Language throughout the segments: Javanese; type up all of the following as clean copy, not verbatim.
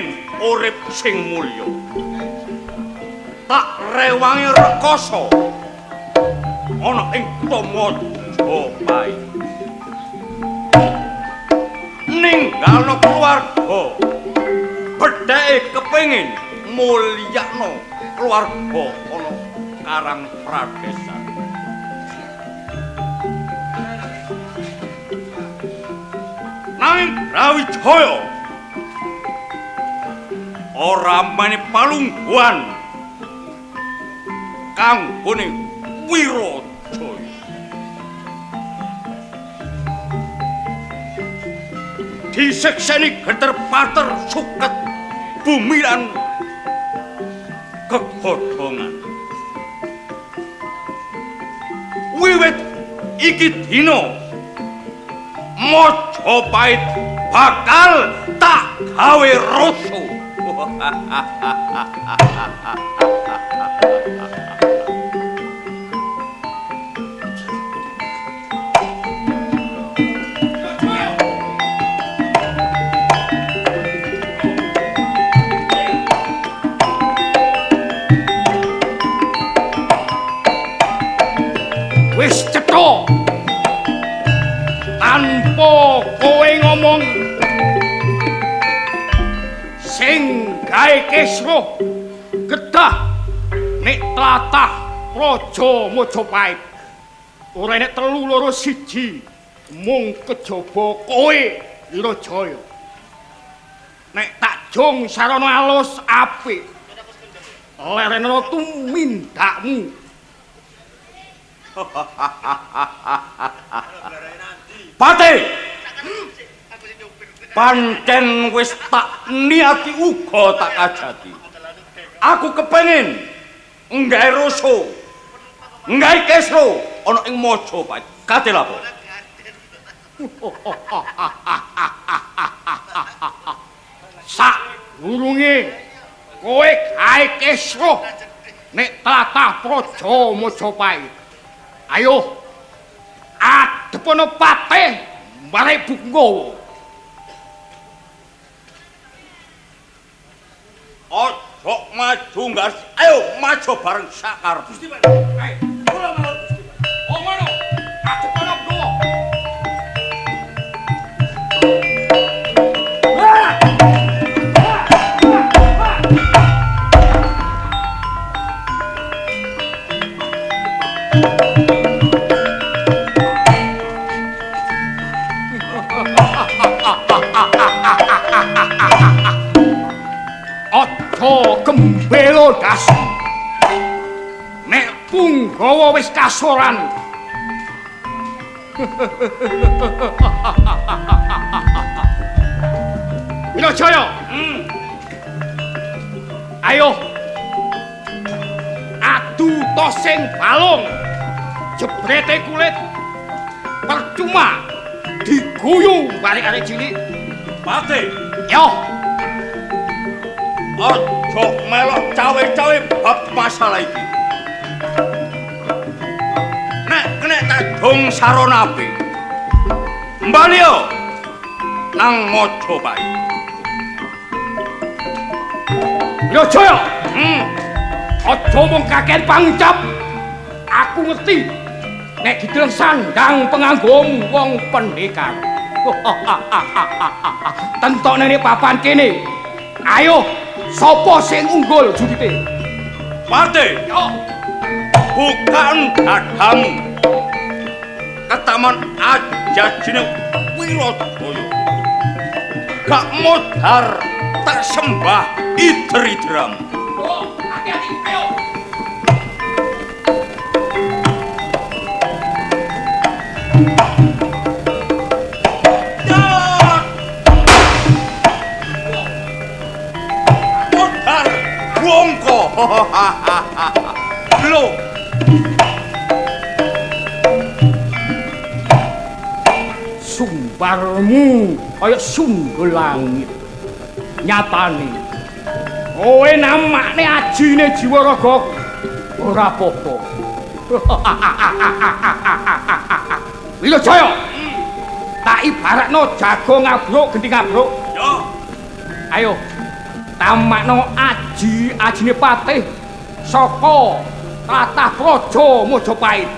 kepengin urip sing mulya. Tak rewangi rekoso ana ing kutha Majapahit. Ninggalno keluarga, bedheke kepengin mulyakno keluarga ana Karang Pradesan. Nanging Brawijaya ora meni palungguhan kanggone Wirajaya. Disekseni geter pater suket bumi lan kegodhongan. Wiwit iki dina Majapahit bakal tak gawe rusuh. Wis cetha. Tanpa kowe ngomong sing gawe kisruh gedah nek tlatah Praja Majapahit ora enek 3 2 1 mung kejaba kowe Wirajaya. Nek tak jung sarana alus apik lerenono tumindakmu. Pate, pancen wis tak niati uga tak ajati. Aku kepengin nggawe rusuh, nggawe kisruh ana ing Majapahit. Kate lapo? Sak durunge kowe gawe kisruh nek tlatah Praja Majapahit. Ayo adepono patih marek Bungkawa. Aja maju nggas. Ayo maju bareng sakarep. Gusti Pak. Ayo, kula mawon Gusti Pak. Oh ngono. Adepono Bungkawa. Aja gembelo das. Nek Punggawa wis kasoran. Wirajaya. Ayo. Adu tosing balung. Jebrete kulit. Percuma diguyu arek-arek cilik. Pate. Yo. Aja melok cawe-cawe bab masalah iki. Nek kena tak dong sarana apik. Mbali yo nang Majapahit. Wirajaya. Aja mung kakehan pangucap. Aku ngerti nek dideleng sandang penganggomu wong pendekar. Tentokne nek papan kene. Ayo, sapa sing unggul judite? Pate. Yo. Bukaan dadamu. Ketaman ajajine Wirajaya. Gak modar tak sembah ider-ideram. Oh, hati-hati, ayo. Modar bongko. Lho. Sumbarmu kaya sundul langit. Nyatane kowe namakne ajine jiwa raga ora apa-apa. Wirajaya. Tak ibaratno jago ngabruk genti ngabruk. Yo. Ayo. Tamakno aji ajine patih saka tlatah Praja Majapahit.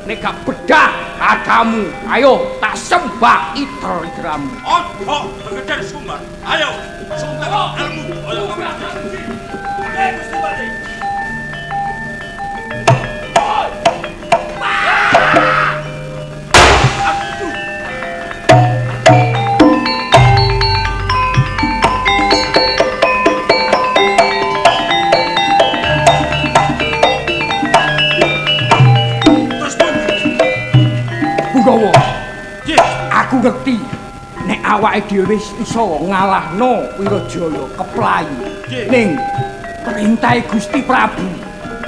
Nek gak bedah adamu, ayo tak sembah iter-iteramu. Ojo begeder sumber. Ayo, sumber ilmu. Ayo Gusti Patih. Punggawa. Aku ngerti nek awake dhewe wis iso ngalahno Wirajaya keplayu. Ning perintahe Gusti Prabu,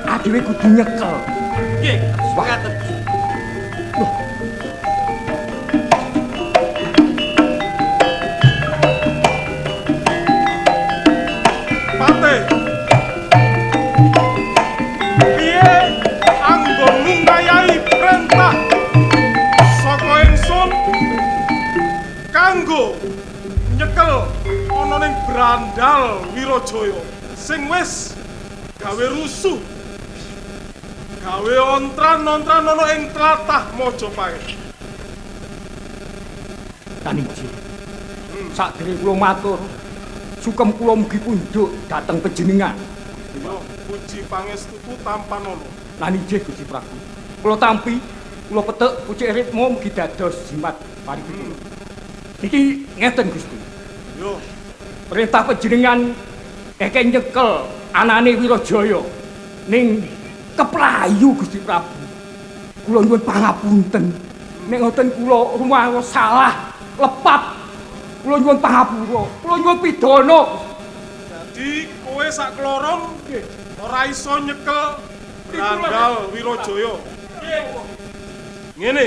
adewe kudu nyekel. Nggih, ngaten. Loh. Patih. Piye anggonmu ngayahi perintah saka ingsun kanggo nyekel ana ning Brandal Wirajaya sing wis gawe rusuh, gawe ontran-ontran ana ing tlatah Majapahit. Kaniji. Sakderenge kula matur, sugem kula mugi pundhuk dhateng panjenengan. Yo, puji pangestuku tampanana. Lan inggih Gusti Prabu. Kula tampi, kula petek pucuk ritmo mugi dados jimat paripun kula. Niki ngeten Gusti. Yo, perintah panjenengan keke nyekel anane Wirajaya ning keplayu Gusti Prabu. Kula nyuwun pangapunten. Nek ngoten kula rumaos salah lepat. Kula nyuwun pangapura, kula nyuwun pidana. Dadi kowe sak kloron ora iso nyekel Brandal Wirajaya. Ngene,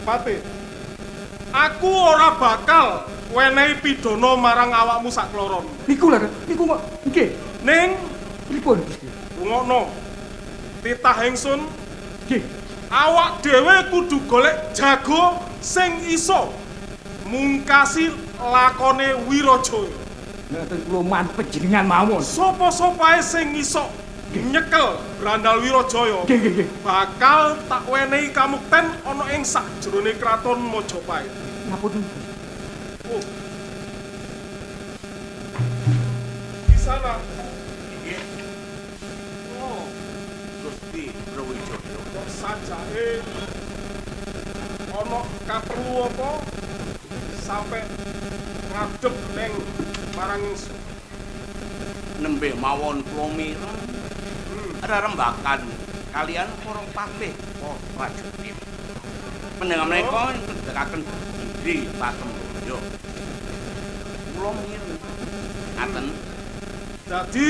Patih. Aku ora bakal wenehi pidana marang awakmu sak kloron. Niku lho, niku kok nggih. Ning pripun Gusti? Rungokno. Titah ingsun, nggih. Awak dhewe kudu golek jago sing iso mungkasi lakone Wirajaya. Ngoten kula man panjenengan mawon. Sapa-sapa sing iso nyekel Brandal Wirajaya, nggih nggih nggih, bakal tak wenehi kamukten ana ing sakjroning kraton Majapahit. Ngapunten. Oh. Di sana. Nggih. Oh, Gusti Brawijaya. Kok sajake ana kaperlu apa sampe ngadep ning marang ingsun? Nembe mawon kula mireng rerembakan kalian para patih para prajurit. Panjenengan menika ngendikaken diri Patemboyo. Kula mireng. Ngaten. Dadi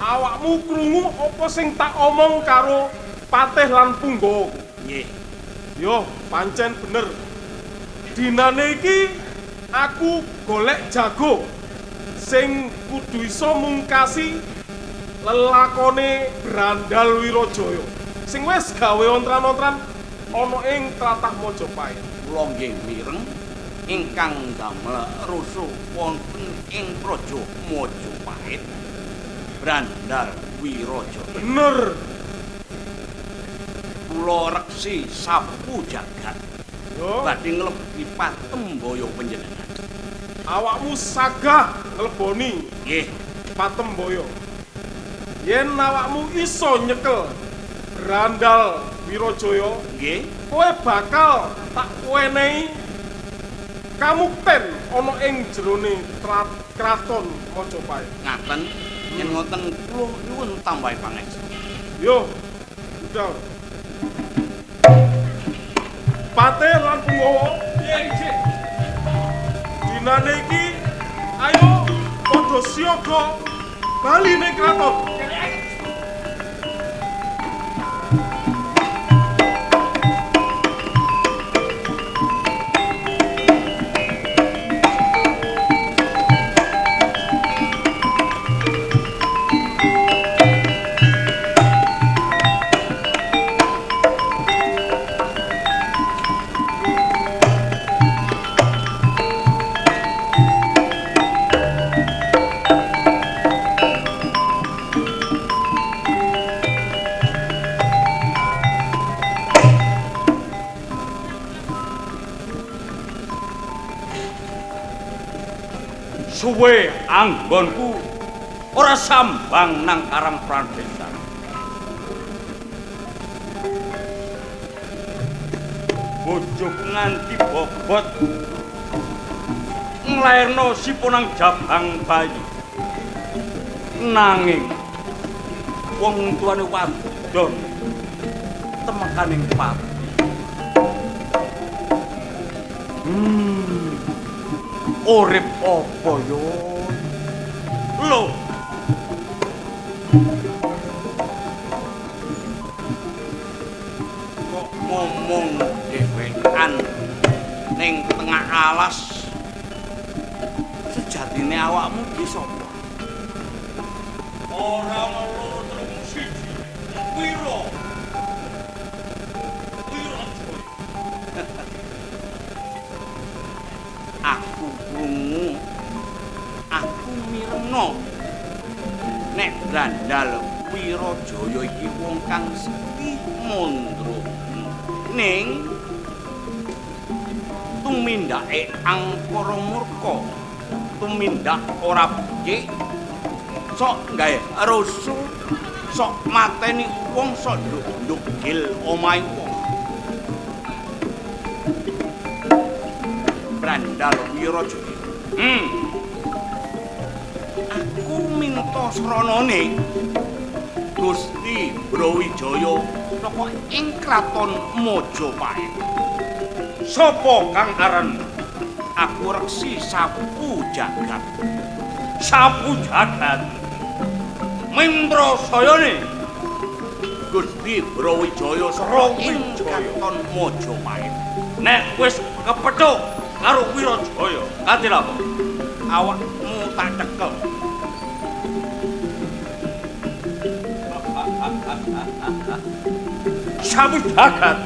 awakmu krungu apa sing tak omong karo patih lan punggawa? Nggih. Yo, pancen bener. Dinane iki aku golek jago sing kudu iso mungkasi lelakone Brandal Wirajaya sing wis gawe ontran-ontran ana ing tlatah Majapahit. Kula nggih mireng ingkang damel rusuh wonten ing Praja Majapahit Brandal Wirajaya. Bener. Kula reksi sapu jagat. Badhe ngleboni Patemboyo panjenengan. Awakmu sagah ngleboni nggih Patemboyo. Yen awakmu iso nyekel Brandal Wirajaya, nggih, kowe bakal tak wenehi kamukten ana ing jerone kraton Majapahit. Ngaten, yen ngoten kula nyuwun tambahi pangestu. Yo, budal. Patih lan punggawa, nggih. Dinane iki ayo padha siaga bali ning kraton. Suwe anggonku ora sambang nang Karang Pradesan. Bojoku nganti bobot nglairno siponang jabang bayi. Nanging wong tuane wadon temekaning pati. Urip apa yo? Lho. Kok ngomong dhewean ning tengah alas? Sejatine awakmu ki sapa? Ora ana loro telu siji. Wira. Wirajaya. Aku krungu, aku mirengno nek Brandal Wirajaya iki wong kang sekti mandra. Ning tumindake angkara murka, tumindak ora becik, sok gawe rusuh, sok mateni wong, sok nduk-ndukil omahe wong. Brandal Wirajaya. Aku minta sranane Gusti Brawijaya saka ing kraton Majapahit. Sapa kang aran? Aku Reksi Sapu Jagat. Sapu Jagat. Mindra sayane Gusti Brawijaya saka ing kraton Majapahit. Nek wis kepethuk karo Wirajaya, kate lapa? Awakmu tak cekel. Sapu Jagat.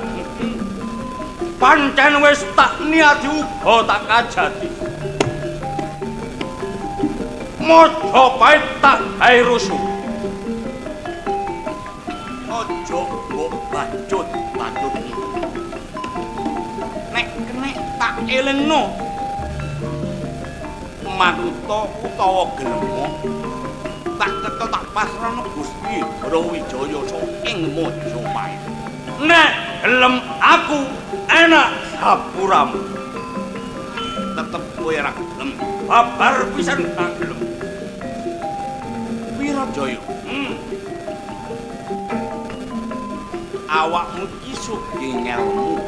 Pancen wis tak niati uga tak kajati. Majapahit tak gawe rusuh. Aja mbok bacut-bacutmu. Nek kenek tak elingno manuta utawa gelemo tak cekel tak pasrahno Gusti Brawijaya saka ing Majapahit. Nek gelem aku enak hapuramu. Tetep kowe ora gelem. Babar pisan gak gelem. Wirajaya. Awakmu iki sugih ngelmu.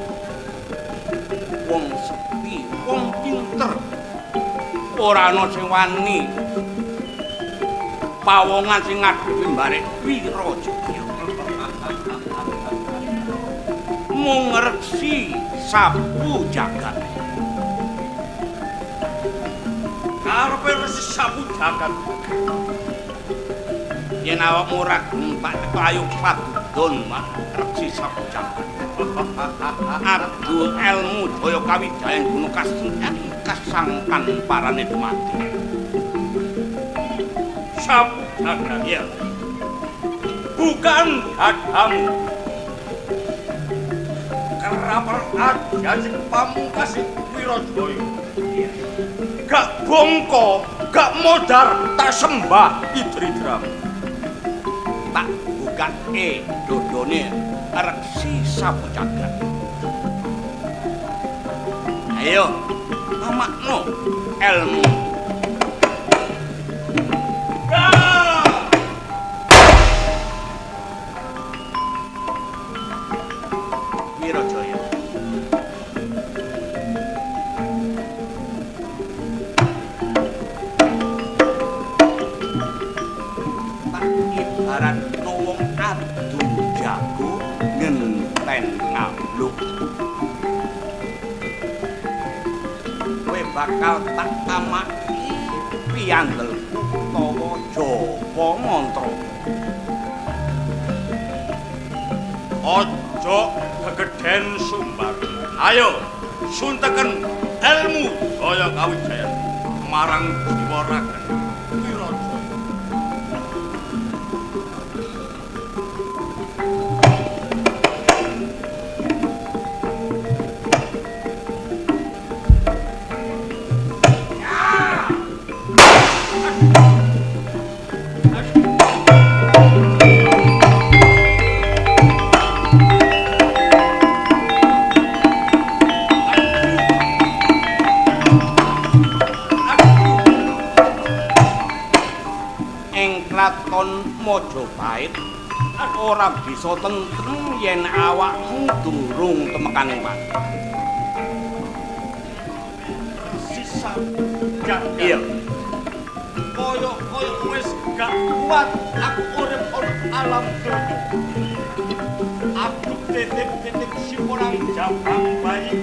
Wong sekti, wong pinter. Ora ana sing wani pawongan sing ngadepi mbarek Wirajaya. Mung Reksi Sapu Jagat. Karepe Resi Sapu Jagat. Yen awakmu ora gelem tak cekel ayo padudon Reksi Sapu Jagat. Adu elmu daya kawijayan guna kasengkan kasangkan parane dumadi. Sapu Jagat. Iya. Bukan dadamu. Keraper aja sing pamungkas Wirajaya. Iya. Gak bongko, gak modar, tak sembah idri-dramu. Tak bukake dodone Reksi Sapu Jagat. Ayo, tamakno elmu. Wirajaya. Tak ibaratno wong adu jago ngenten ngabluk. Kowe bakal tak tamaki piandelku utawa japa mantra. Aja kegeden sumbar. Ayo sunteken ilmu daya kawijayan marang jiwa ragan Wirajaya. Ing kraton Majapahit ora bisa tentrem yen awakmu durung temekaning pati. Sisa jagat. Iya. Kaya-kaya wis gak kuat aku urip ana alam donya. Aku titip-titip siporang jabang bayi.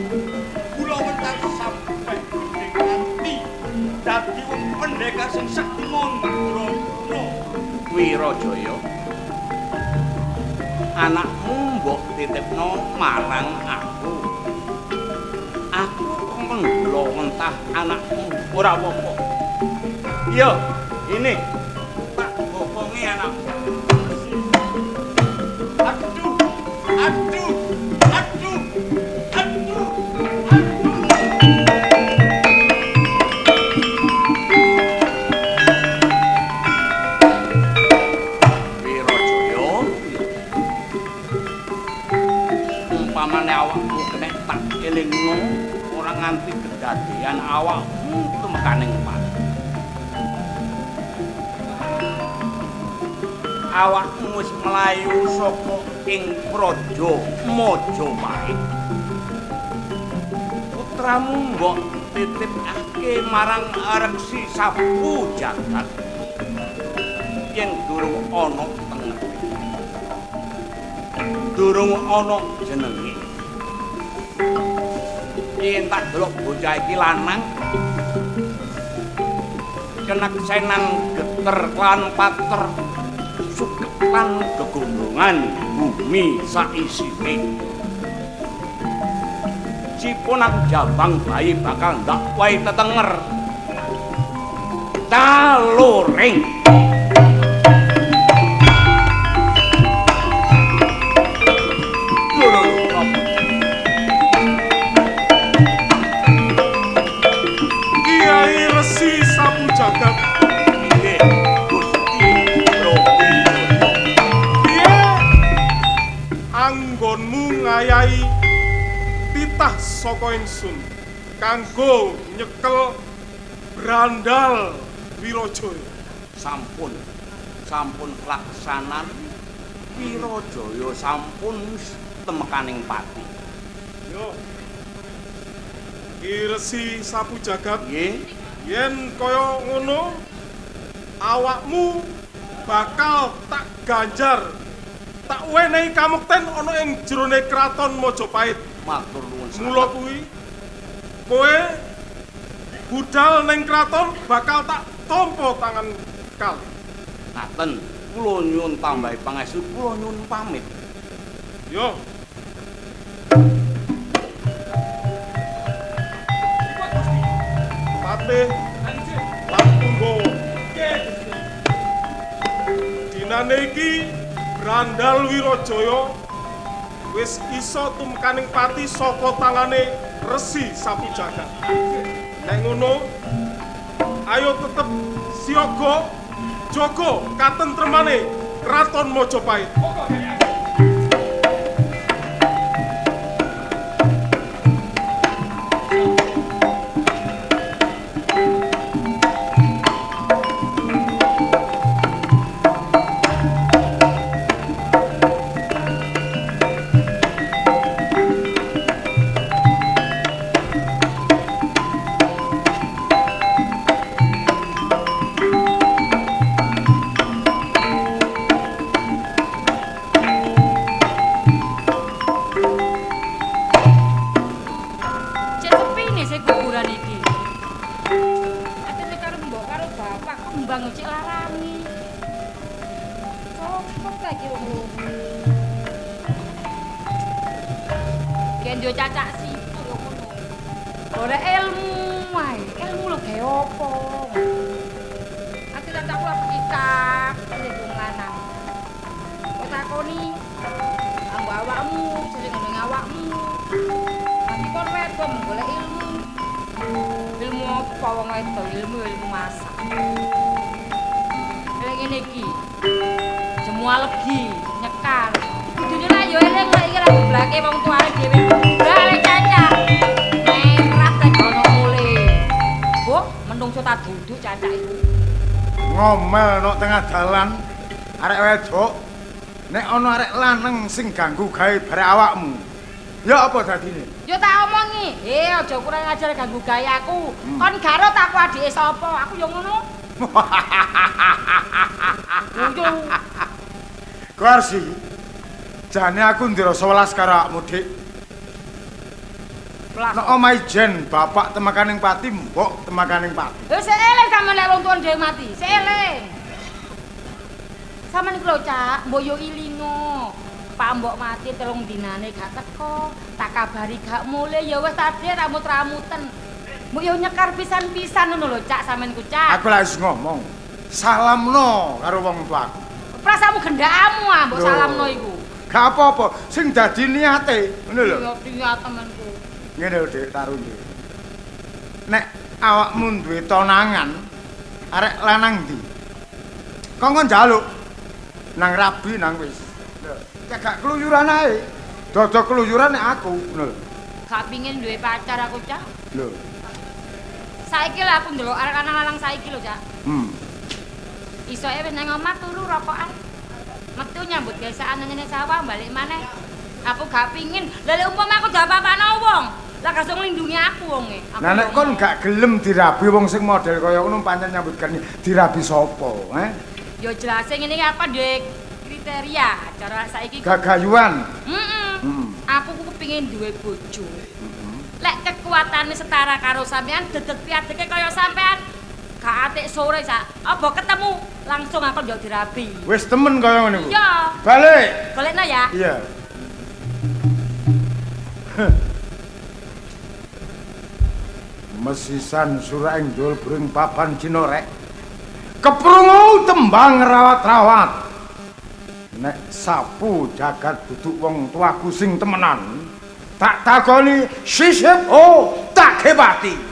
Kula wentar sampe gedhe nganti dadi wong pendekar sing sekti mandraguna. Wirajaya, anakmu mbok titipno marang aku. Aku kongkon gula mentah anakmu ora apa-apa. Iya, ini tak bokongi anakmu. Aduh, aduh, aduh, aduh, aduh. Wirajaya, umpamane awakmu kena tak elingno ora nganti kedadean awakmu tumekaning pati. Awakmu wis mlayu saka ing praja Majapahit. Putramu mbok titipake marang Reksi Sapu Jagat yen durung ana tengene, durung ana jenenge. Yen tak delok bocah iki lanang, keneksenan geter lan pater, suket lan gegondongan bumi saisine. Ciponan jabang bayi bakal ndak wae tetenger. Caloring. Lho, lho, Kiai Resi Sapu Jagat, nggih, Gusti Brawijaya. Piye anggonmu ngayahi titah saka ingsun kanggo nyekel Brandal Wirajaya? Sampun, sampun kelaksanan. Wirajaya sampun temekaning pati. Yo. Ki Resi Sapu Jagat, Nggih, yen kaya ngono awakmu bakal tak ganjar, tak wenehi kamukten ana ing jerone kraton Majapahit. Matur nuwun sanget. Mula kuwi kowe budal ning kraton bakal tak tampa tangan kali. Ngaten, kula nyuwun tambahi pangestu, kula nyuwun pamit. Yo. Patih lan Punggawa. Dinane iki Brandal Wirajaya wis iso tumekaning pati saka tangane Resi Sapu Jagat. Nek ngono, ayo tetep siaga jaga katentremane Kraton Majapahit. Cek sepine sing kuburan iki. Atene karo mbok karo bapak kembang cek larangi. Copot lagi wong loro. Gen yo cacak situ yo ngono. Ora ilmu wae, ilmu lho gawe opo. Ate cacakku apa kitab sing wong lanang. Kok takoni anggo awakmu, sing ngene awakmu. Tapi kon wedok golek ilmu. Ilmu apa wong wedok? Ilmu ya ilmu masak. Legi nyekar. Kudune lak yo eling lek iki ra geblake wong tuane dhewe. Balik cacak. Merah tek ono mule. Bu, menungso ta duduk cacak iku. Ngomel nok tengah dalan arek wedok. Nek ana arek lanang sing ganggu gawe barek awakmu. Ya apa dadine? Ya tak omongi. Aja kurang ajar ganggu gawe aku. Kon garo tak aku adike sapa? Aku yo ngono. Yo. Kuarsi. Jane aku ndirasa welas karo awakmu, Dik. Nek omahe jen bapak temakaning pati, mbok temakaning pati. Lho sik eling sampean lek wong tuwa dhewe mati. Sik eling. Sampeyan iku lho, Cak, mbok yo ilingo. Pak mbok mati 3 dinane gak teko, tak kabari gak mulih ya wis tadi ramut-ramuten. Mbok yo nyekar pisan-pisan ngono lho, Cak, sampean ku, Cak. Aku lak wis ngomong. Salamno karo wong tuaku. Prasamu gendakmu ah mbok salamno iku. Gak apa-apa, sing dadi niate, ngono lho. Iya, niat temenku. Ngene lho, Dik, tarune. Nek awakmu duwe tonangan, arek lanang ndi? Kongkon njaluk nang rabi nang wis. Lho, gak keluyuran ae. Dodo keluyuran nek aku, ngono lho. Gak pingin duwe pacar aku, Cak. Lho. Saiki lho aku ndelok arek lanang saiki lho, Cak. Isoke wis nang omah turu rokokan. Metu nyambut gesaan nang sawah balik maneh. Aku gak pingin. Lah lek umpama aku diapa-apano wong, lah gak nglindungi aku wonge. Lah nek kon gak gelem dirabi wong sing model kaya ngono pancen nyambut gawe dirabi sapa, he? Ya jelase ngene iki apa duwe kriteria cara saiki gagayuan. Heeh. Aku ku kepingin duwe bojo. Lek kekuatane setara karo sampean, dedeg piadege kaya sampean, gak atik sore sak. Apa ketemu langsung aku njaluk dirabi. Wis temen kaya ngono iku. Iya. Balik. Balekno ya. Iya. Mesisan surah ing ndul bring papan cinorek. Keprungu tembang rawat-rawat. Nek sapu jagat duduk wong tuaku sing temenan, tak takoni sisip oh tak kepati.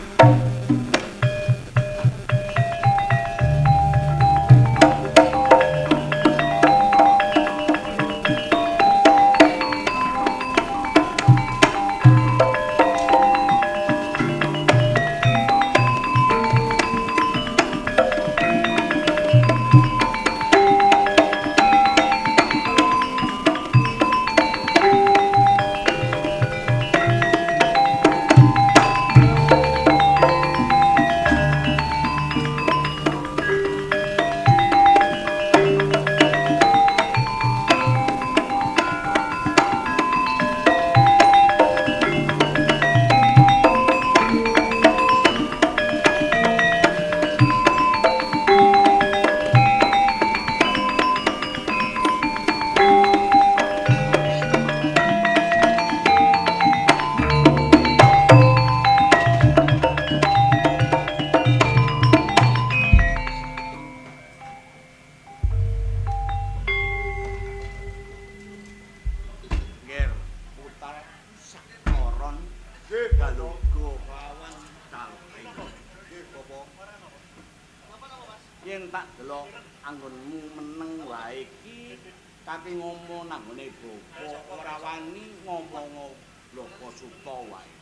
Yen tak delok anggonmu meneng wae iki kate ngomong nang ngene bapa ora wani ngomong Bloko Suta wae.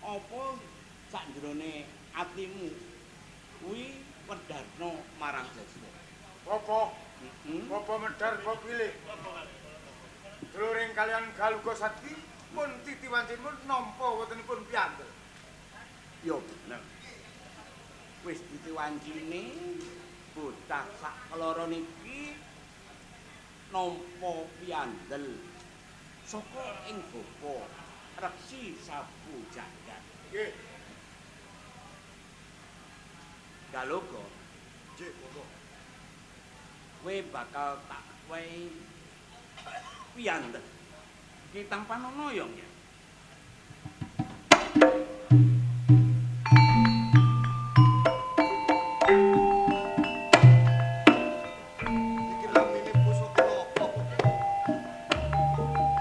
Apa sakjroning atimu kuwi wedharna marang bapa? Bapa, bapa medhar bapa pilih. Duluring kalian Galuga Sadki pun titiwancinipun nampa wontenipun piyambak. Ya bener. Wis titiwancine bocah sak keloro niki nampa piyandel saka ing bapa Reksi Sapu Jagat. Nggih. Galuga. Nggih, bapa. Kowe bakal tak wehi piyandel. Iki tampanono ya, nggih. Iki lamine pusaka napa, Bapak?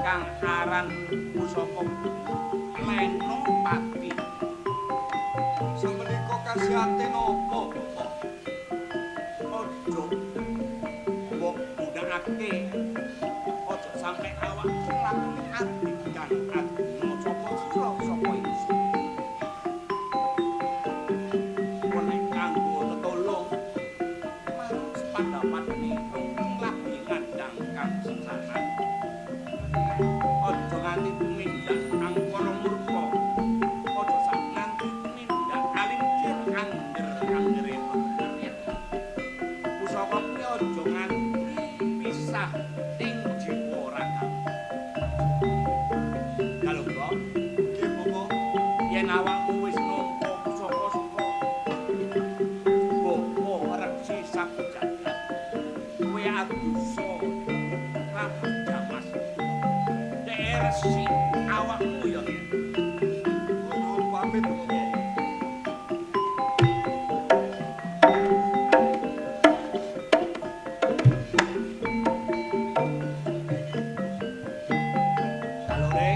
Kang aran pusaka Lenopati. Samenika kasihate napa, Bapak? Aja mbok Benerke. Aja sampe awakmu nglakoni adigang adina sapa sira sapa ingsun. Nek kanggo tetulung marang sepadha-padhane rung lagi ngandang kang sesanan. Aja nganti tumindak angkara murka. Aja sak nganti tumindak alincir angger-anggere bener. Pusaka kuwi aja nganti pisah ing jiwa raga. Kalungga, Nggih, Bapak. Yen awakmu wis nampa pusaka saka Bapak Reksi Sapu Jagat, kowe adusa rambut jamas. Dek resik awakmu ya, Yen. Kula nyuwun pamit, Bapak. Kalore,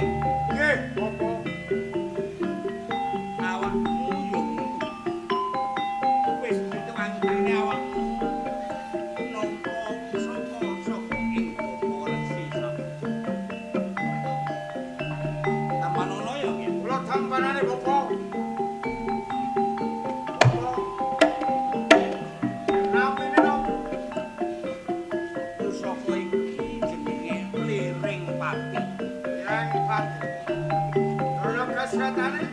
Nggih, Bapak. Awakmu yo ngono. Wis dituwangkane awakmu nampa pusaka saka ing Bapak Resi Sapu Jagat. Tampanono ya, Yen. Kula tampanane, Bapak. Bapak. Namine napa? Pusaka iki jenenge Liring Pati. Liring Pati. Ana kasratane?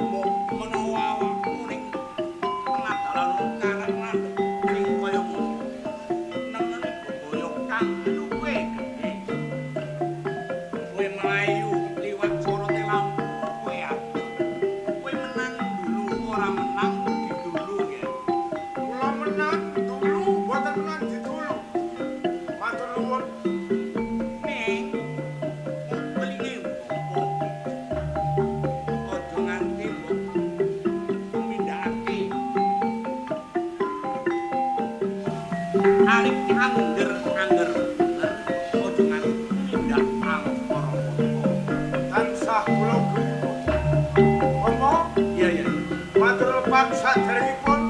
Mbok menawa awakmu ning tengah dalan karep ngadeg sing kaya ngono. Nemene bebaya kang luwih gedhe. Kowe mlayu liwat sorote lampu kowe atuh. Kowe menang dulu ora menang didulu ya. Kula menang dulu, boten menang didulu. Matur nuwun. Ning welinge opo? Aja nganti mbok tumindakake. Alik angger-angger bener aja nganti tumindak angkara murka. Tansah kula ugi. Bapak, Iya iya. matur lepat saderengipun.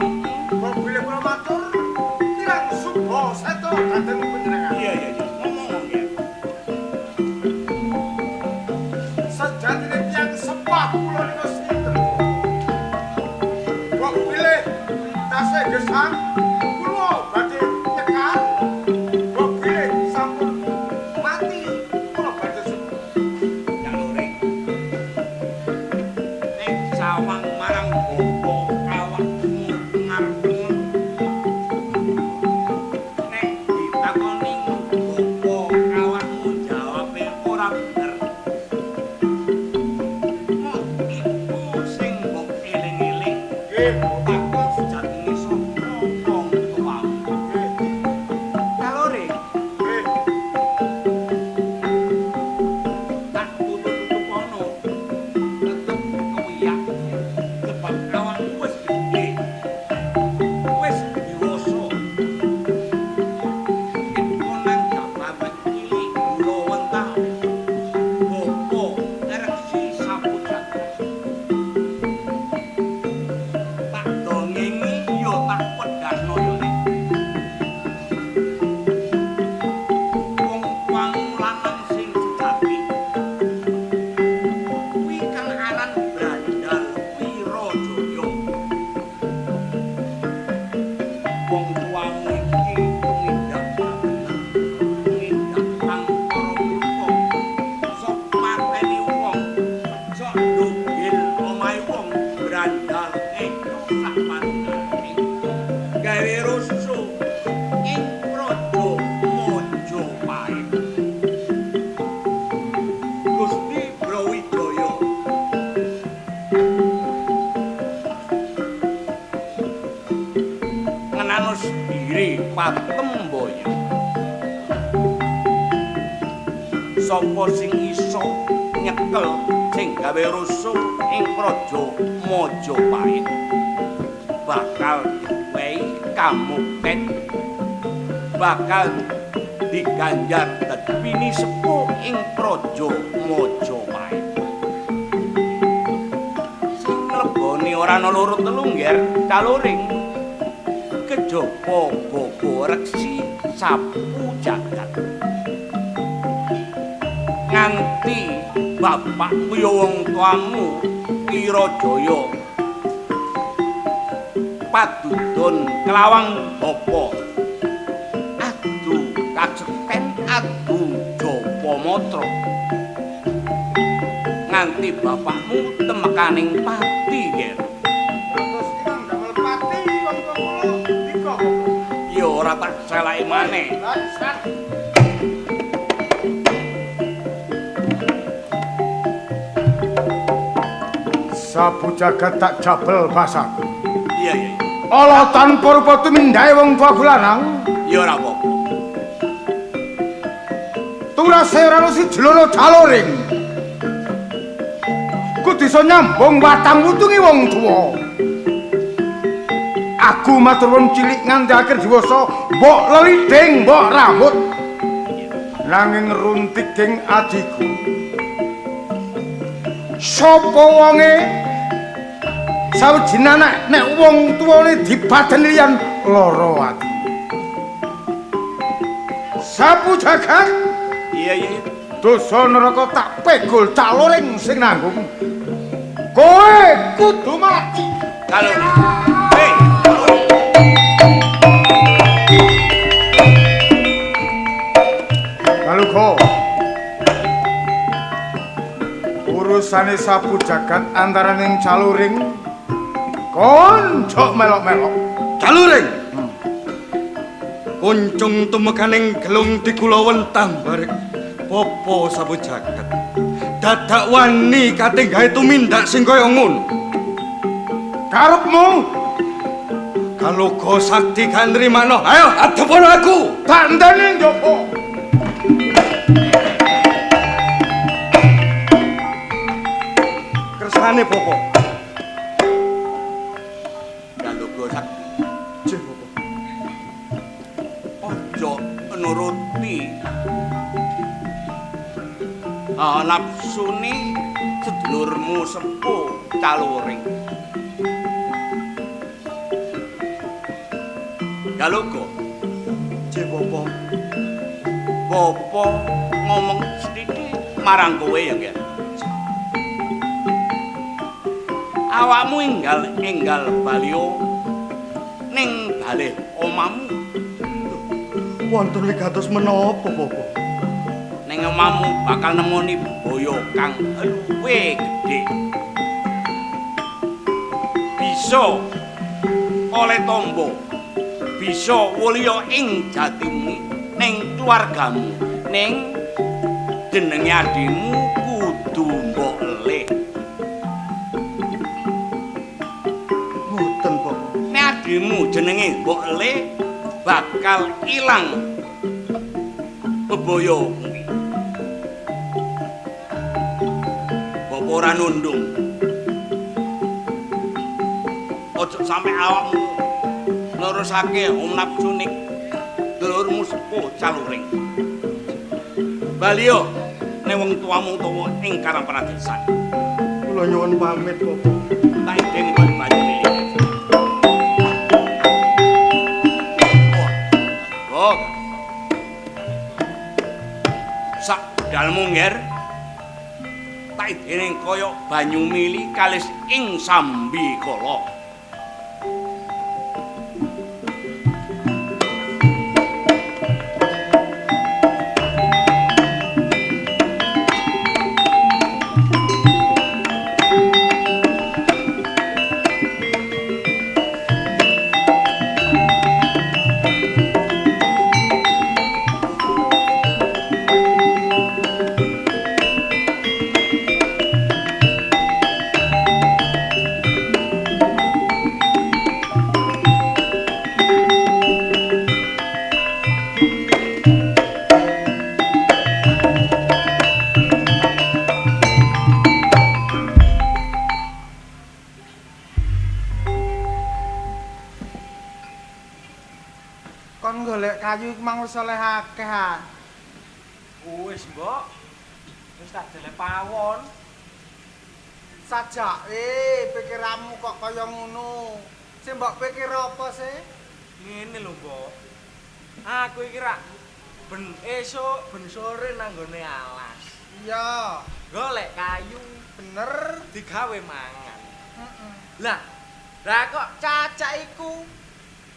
Mbok bilih kula matur kirang suba seto dhateng panjenengan. Iya iya iya. Ngomong ya. Sejatine tiyang sepah kula nika sinten? Mbok bilih tasih gesang kula badhe nyekar. Mbok bilih sampun mati kula badhe sembuh. Jalure. Nek sawang marang bapa awakmu ngarep. Nek ditakoni bapa awakmu jawabe ora bener. Mok iku sing mbok eling-eling. Nggih, Bapak. Takon sejatine sapa wong tuamu. Nggih, Jalure nggih. Tak tutup-tutup ono tetep kewiyak sebab awakmu wis gedhe wis dewasa yen nang jabatan cilik gula wentah bapa Reksi Sapu Jagat tak dongengi ya tak wedhasno ya Nek. Wong tuamu lanang sing sejati kuwi kang aran Brandal Wirajaya. Wong tuamu iki tumindak bener, tumindak angkara murka, sok mateni wong, sok ndogel omahe wong Brandal ngecu sak panunggale. Gawe rusuh ing Praja Majapahit. Gusti Brawijaya ngenanos diri patembaya. Sapa sing iso nyekel sing gawe rusuh ing Praja Majapahit bakal diwehi kamukten, bakal diganjar dadi pinisepuh ing Praja Majapahit. Sing mleboni ora ana loro telu ngger caloring kejaba Bapa Reksi Sapu Jagat. Nganti bapakmu ya wong tuamu Wirajaya padudon kelawang bapa. Adu kasekten adu japa matra. Nganti bapakmu temekaning pati, Ger. Terus ingkang damel pati wong tuwa kula ndika Bapak. Ya ora tak selaki maneh. Sapu Jagat tak jabel basaku. Iya iya. Ala tanpa rupa tumindahe wong tuaku lanang. Ya ora apa-apa. Turase ora ono si jlono jaloring. Kudu iso nyambung watang wutungi wong tuwa. Aku matur nuwun cilik nganti akhir diwasa, mbok leliding, mbok rambut. Nanging runtiking adiku. Sapa wonge sawijine anak nek wong tuwane dipadeni liyan lara ati. Sapu Jagat. Iya iya. Dosa neraka tak pegul caloring sing nanggung. Kowe kudu mati. Kalau hei. Kaluko. Urusane Sapu Jagat antaraning caluring kon jok melok-melok. Caluring. Kuncung tumekaning gelung digulawen tambarek bapa Sapu Jagat. Dadak wani kate gawe tumindak sing kaya ngono. Karepmu Kaloga sakti gandrimano. Ayo adepono aku. Tak enteni njaba. Kersane bapa. Kaloga sakti. Nggih bapa. Ojo nuruti nafsune sedulurmu sepuh caluring. Kaloga. Nggih bapa. Bapa ngomong sithik marang kowe ya, Ger. Awakmu enggal-enggal baliyo ning balih omamu. Wonten wigatos menapa, Bapak? Ning omamu bakal nemoni boyo kang luwih gedhe. Bisa oleh tombo, bisa wulya ing jatimu ning keluargamu, ning jenenge adhimu kudu mbok elih. Mboten, Bapak. Nek adhimu jenenge mbok elih bakal ilang bebaya kuwi. Bapak ora nundung. Ojo sampe awakmu nerusake nafsune dulurmu sepuh caluring. Baliyo ning wong tuamu utawa ing Karang Pradesan. Kula nyuwun pamit, Bapak. Tak ideni kok banyu lili. Oh. Sak budalmu, Nger. Tak ideni kaya banyu mili kalis ing sambikala. Kon golek kayu iku mang wis oleh akeh ha. Wis, Mbok. Wis tak delek pawon. Sajake pikiranmu kok kaya ngono. Sing mbok pikir apa sih? Ngene lho, Mbok. Aku iki rak ben esuk ben sore nang nggone alas. Iya, Golek kayu bener. digawe mangan. Heeh. Lah, lah kok cacak iku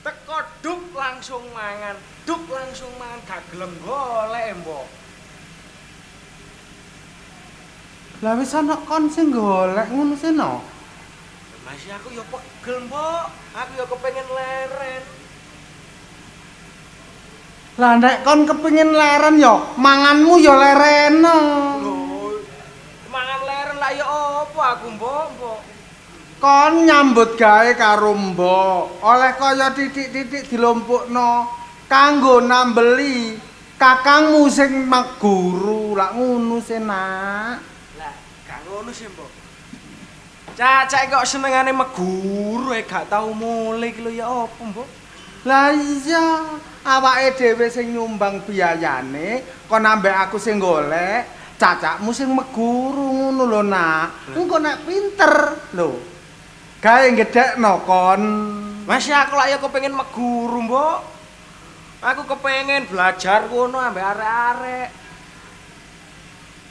teko duk langsung mangan, duk langsung mangan gak gelem golek, Mbok. Lah wis ana kon sing golek ngono sih no. Masih aku ya pegel, Mbok. Aku ya kepengin leren. Lah nek kon kepengin leren ya manganmu ya lereno. Lho, mangan leren lah ya apa aku, Mbok, Mbok. Kon nyambut gawe karo mbok, oleh kaya titik-titik dilumpukno kanggo nambeli kakangmu sing meguru. Lak ngono sih, Nak. Lah, gak ngono sih, Mbok. Cacak kok senengane meguru gak tau mulih iki lho ya apa, Mbok? Lah iya, awake dhewe sing nyumbang biayane, kon ambek aku sing golek, cacakmu sing meguru ngono lho, Nak. Engko nek pinter lho, gawe gedhekno kon. Mas aku lak ya kepengin meguru, Mbok. Aku kepengin belajar ngono ambek arek-arek.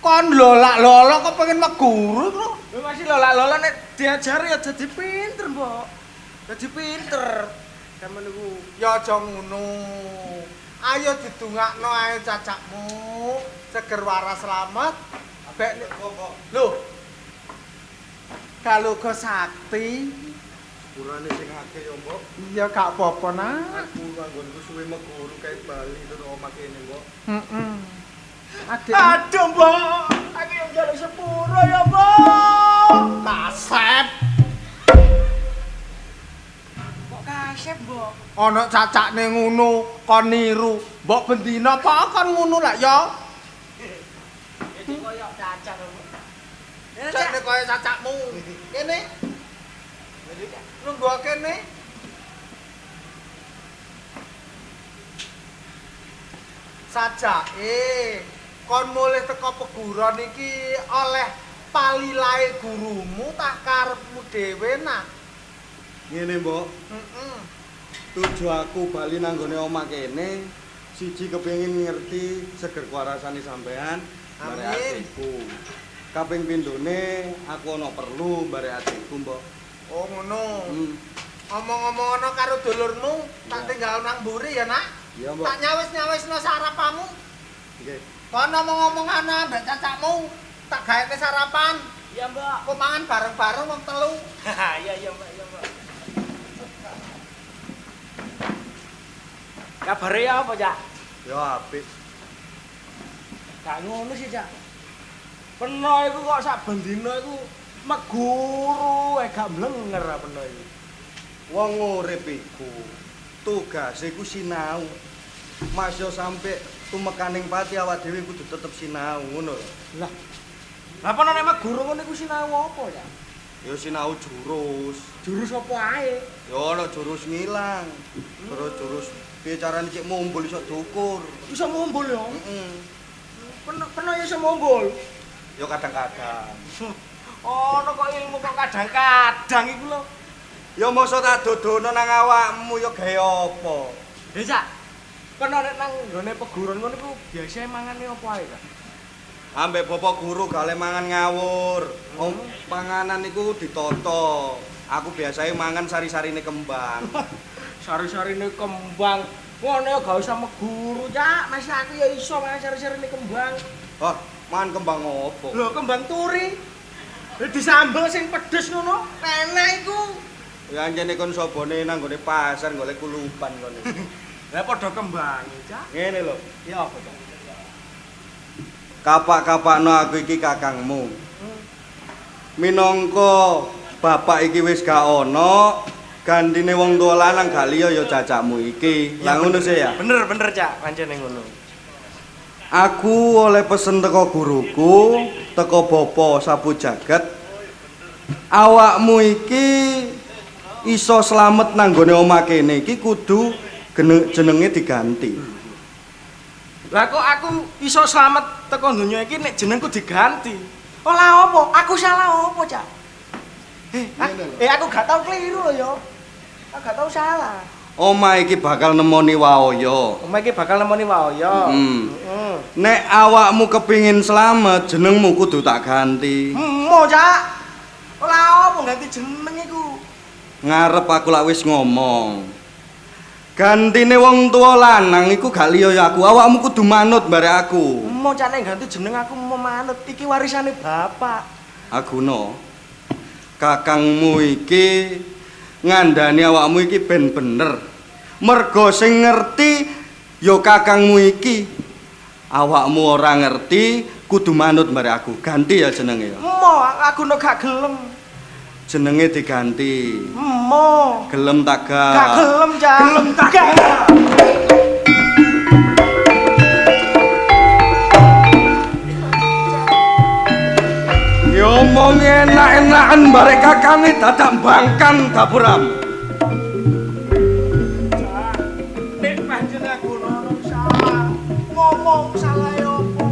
Kon lolak-lolok kepengin meguru lho. Lho masih lolak-lolok nek diajari ya dadi pinter, Mbok. Dadi pinter. Sampeyan niku Ya aja ngono. Ayo didongakno ae cacakmu, seger waras slamet. Bek lho. Kaloga sakti. Sepurane sing akeh ya, Mbok. Iya gak apa-apa, Nak. Aku nganggonku suwe meguru kae bali terus omah kene, Mbok. Heeh. Adik Aduh, Mbok. Aku yang njaluk sepuro ya, Mbok. kasep. Kok kasep, Mbok? Ana cacakne ngono, kon niru. Mbok bendina apa kon ngono lak ya? Iki koyo cacak, Mbok. Ya, Cacakne kaya cacakmu. Kene. Nunggu kene. Sajake kon mulih teko peguron iki oleh palilahe gurumu tak karepmu dhewe, Nak. Ngene, Mbok. Heeh. Tuju aku bali nang nggone omah kene, siji kepengin ngerti seger kuarasane sampean bare Amin. adikku. Kaping pindhone aku ana perlu bare adikku, Mbok. Oh ngono. Hmm. Omong-omong ana karo dulurmu, tak Iya. tinggal nang mburi ya, Nak. Iya, Mbok. Tak nyawis-nyawisno sarapanmu. Nggih. Kon omong-omong ana mbek cacakmu, tak gaeke sarapan. Iya, Mbok. Kok mangan bareng-bareng wong telu. Iya, iya, Mbak, iya, Mbak. Kabare ya apa, Cak? Ya apik. Gak ngono sih, Cak. Peno iku kok sak bendina iku meguru gak mlenger peno iku. Wong urip iku tugase iku sinau. Mas yo sampe tumekaning pati awak dhewe kudu tetep sinau ngono lho. Lah. Lah peno nek meguru ngono iku sinau apa, Cak? Ya sinau jurus. Jurus apa ae? Ya ana jurus ngilang. Terus jurus piye carane cek mumbul iso diukur. Iso mumbul ya. Heeh. Peno peno ya iso mumbul. Ya kadang-kadang. Ono kok ilmu kok kadang-kadang iku lho. Ya mosok tak dodono nang awakmu ya gawe apa? Ya, Cak. Peno nek nang nggone peguron ngono iku biasane mangane apa ae, Cak? Ambek bapak guru gak oleh mangan ngawur. Om panganan iku ditoto. Aku biasanya mangan sari-sarine kembang. Sari-sarine kembang. Ngono ya gak usah meguru, Cak. Masih aku ya iso mangan sari-sarine kembang. Wah, mangan kembang opo? Lho, kembang turi. Lho disambel sing pedes ngono. Enak iku. Ya anjene kon sobone nang nggone pasar golek kulupan kon. Lah padha kembang, Cak. Ngene lho. Ya apa, Cak? Kapak-kapakno aku iki kakangmu. Minangka bapak iki wis gak ana, gandine wong tuwa lanang gak liya ya cacakmu iki. Lah ngono sih ya. Bener, bener, Cak. Pancene ngono. Aku oleh pesen teko guruku, teko bapa sapu jagat. Awakmu iki iso slamet nang nggone omah kene iki kudu jenenge diganti. Lah kok aku iso slamet teko donya iki nek jenengku diganti. Olah apa? Aku salah apa, Cak? Aku gak tau keliru lho ya. Aku gak tau salah. Omah iki bakal nemoni Waoyo. Omah iki bakal nemoni Waoyo. Heeh. Nek awakmu kepingin slamet, jenengmu kudu tak ganti. Mo, Cak. Ora opo ganti jeneng iku. Ngarep aku lak wis ngomong. Gantine wong tuwa lanang iku gak liya ya aku. Awakmu kudu manut barek aku. Mo, Cak, nek ganti jeneng aku mau manut. Iki warisane bapak. Aguna. Kakangmu iki ngandani awakmu iki ben bener. Mergo sing ngerti ya kakangmu iki. Awakmu ora ngerti, kudu manut barek aku. Ganti ya jenenge ya. Mo, aku no gak gelem. Jenenge diganti. Mo. Gelem tak gak? Gak gelem, Cak. Gelem tak gak? Diomong enak-enakan barek kakange dadak bangkang dapuram. Cak, nek pancen aku ono salah, ngomong salah opo?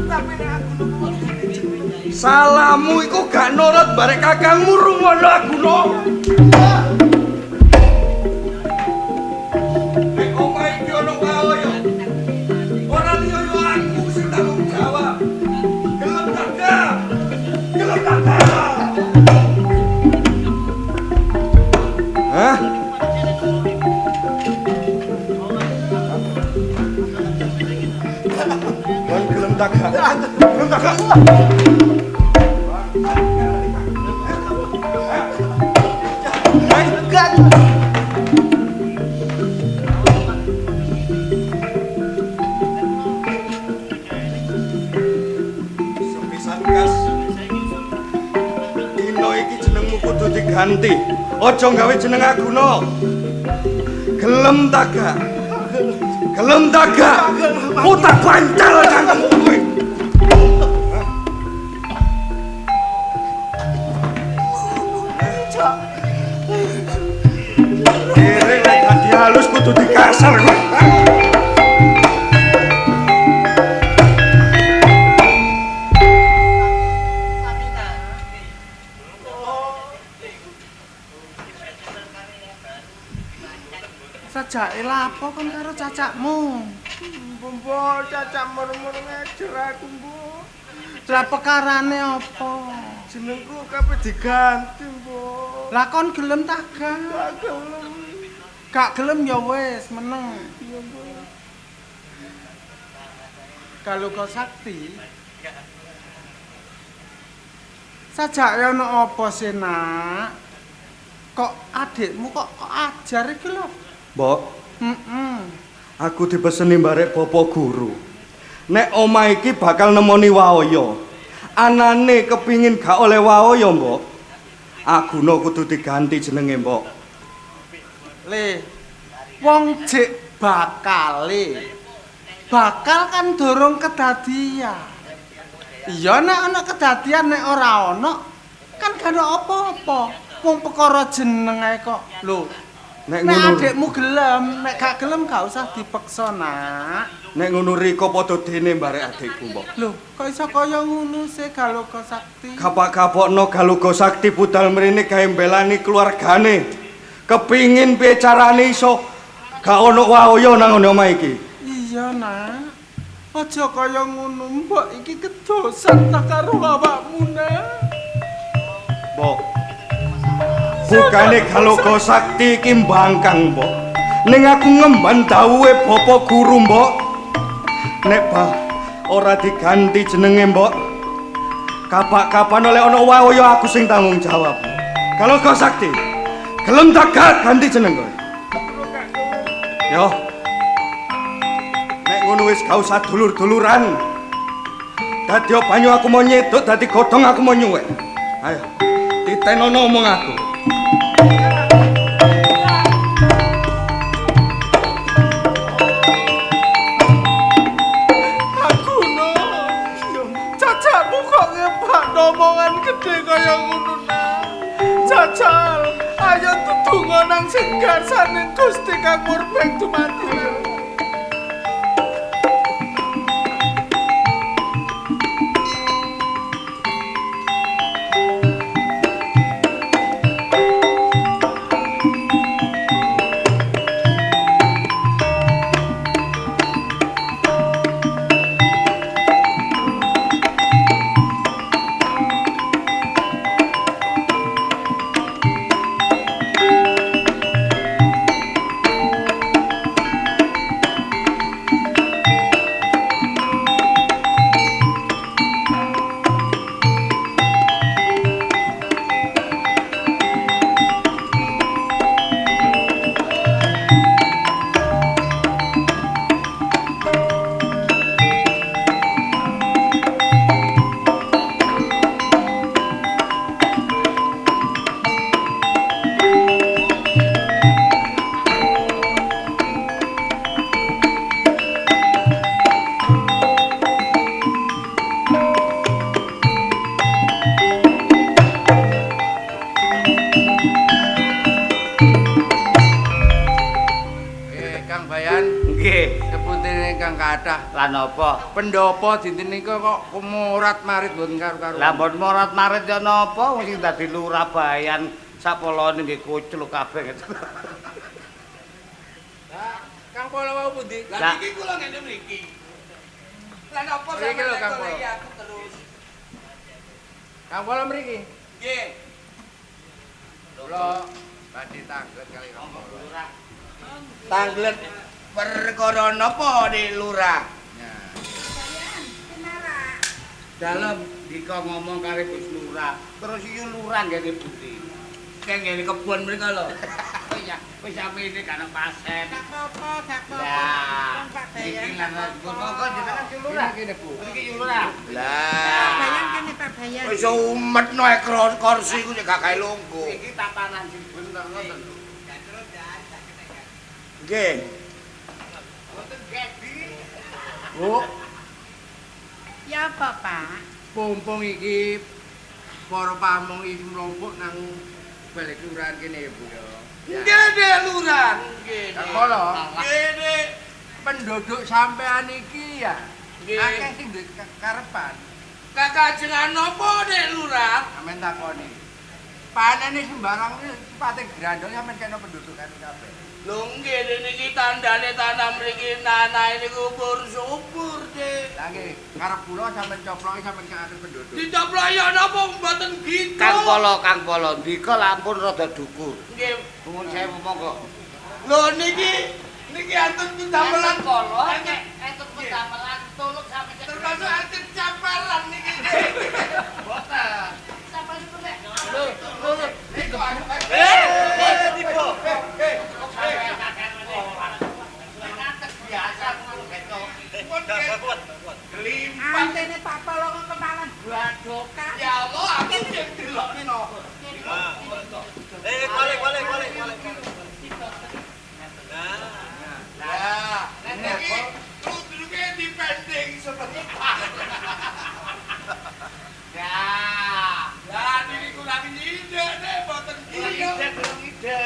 Tapi nek aku no ganti jeneng. Salahmu iku gak nurut barek kakangmu rungono Aguna. Nek omah iki ono Waoyo, ora liya yo aku sing tanggung jawab. Gelem tak gak? Gelem tak gak? Hah? Kon gelem tak gak? Gelem tak gak? Sepisan kas. Dino iki jenengmu kudu diganti. Aja gawe jeneng Aguna. Gelem tak gak? Gelem tak gak? Putar bancal cangkemmu kuwi. Kere lek dadi halus kudu dikasar kowe. Sajake lapo kon karo cacakmu? Mbok, cacak mur-mur ngejer aku, Mbok. Lah pekarane apa? Jenengku kabeh diganti, Mbok. Lah kon gelem tak gak? Gak gelem. Gak gelem ya wis, meneng. Iya, Mbok. Galuga Sakti. Sajake ana apa sih, Nak? Kok adikmu kok ajar iki lho? Mbok, heeh. Aku dipeseni barek bapak guru. Nek omah iki bakal nemoni Waoyo. Anane kepingin gak oleh Waoyo, Mbok. Aguna kudu diganti jenenge, Mbok. Le, wong jek bakale. Bakal kan durung kedadian. Iya nek ana kedadian, nek ora ana kan gak ana apa-apa. Wong perkara jeneng ae kok. Lho, Nek nek ngono, adikmu gelem, nek gak gelem gak usah dipeksa, Nak. Nek ngono Riko padha dene barek adikku, Mbok. Lho, kok iso kaya ngono sih Galuga Sakti? Kapak-kapokno Galuga Sakti budal mrene gawe mbelani keluargane. Kepingin piye carane iso gak ono Waoyo nang ngene omah iki. Iya, Nak. Aja kaya ngono, Mbok iki kedosan ta karo awakmu, Nak. Mbok. Bukane Galuga Sakti iki mbangkang, Mbok. Ning aku ngemban dawuhe bapak guru, Mbok. Nek bah ora diganti jenenge, Mbok. Kapak-kapan oleh ana Waoyo aku sing tanggung jawab. Galuga Sakti, gelem tak gak ganti jeneng kowe? Yo. Nek ngono wis gak usah dulur-duluran. Dadi banyu aku mau nyedot, dadi godhong aku mau nyuwek. Ayo, titenono omong aku. Aguna, cacakmu kok ngebakno omongan gedhe kaya ngono, Nak. Jajal, ayo tetunggo nang sing garsane Gusti kang murbeng dumadi. Kang Bayan. Nggih. Sepuntene ingkang kathah. Lah napa? Pendopo dinten nika kok morat-marit mboten karu-karuan. Lah mbon morat-marit ya napa wong sing dadi lurah Bayan sapolone nggih kucluk kabeh. Lah Kang Polo wau pundi? Lah niki kula ngene mriki. Lah napa sampeyan goleki aku terus? Kang Polo mriki. Nggih. Kula badhe tanglet kali Kang Polo. Tanglet perkara napa Dik Lurah? Dalem dika ngomong karo Gus Lurah, terus iki lurah nggene pundi? Keng ngene kebon mriko lho. Ya, wis sampe ini kan pasen. Gak apa-apa, gak apa-apa. Lah, Pak Bayan. iki lan monggo jenengan si Lurah. Kene, Bu. Iki Lurah. Lah, Bayan kene Pak Bayan. wis umetno e kursi ku gak gawe lungguh. Iki tatanan sing bener ngoten. Nggih. Mboten gedi. Bu, Ya apa, Pak? Pumpung iki para pamong iki mlompok nang balik kelurahan kene ya, Bu ya. Nggih, Dek Lurah. Nggih. Kang Polo, Nggih, Dek. Penduduk sampean iki ya Nggih. akeh sing duwe karepan. Kakajengan napa, Dek Lurah? Sampeyan takoni. Panene sembarang sipate grandong sampeyan kena penduduk kene kabeh. Lho nggih niki tandane tanah mriki nanahe niku subur, Dik. Lah nggih, karep kula sampeyan coploki sampeyan kaaken penduduk. Dicoploki ya napa mboten gitu. Kang Polo, Kang Polo, ndika lampun rada dukur. Nggih. Nuwun sewu monggo. Lho niki niki enten pendamelan Polo, enten pendamelan tulung sampe termasuk enten capelan niki. Boten. Sampai niku nek. Lho, lho, niku eh, tiba. Antene Pak Polo kok kenalan badokan. Ya Allah, aku sing delokne no. Eh, balik balik balik balik. Lah, niki ludruke dipending sebentar. Ya. Lah niki kurang ide nek mboten Ide kurang ide.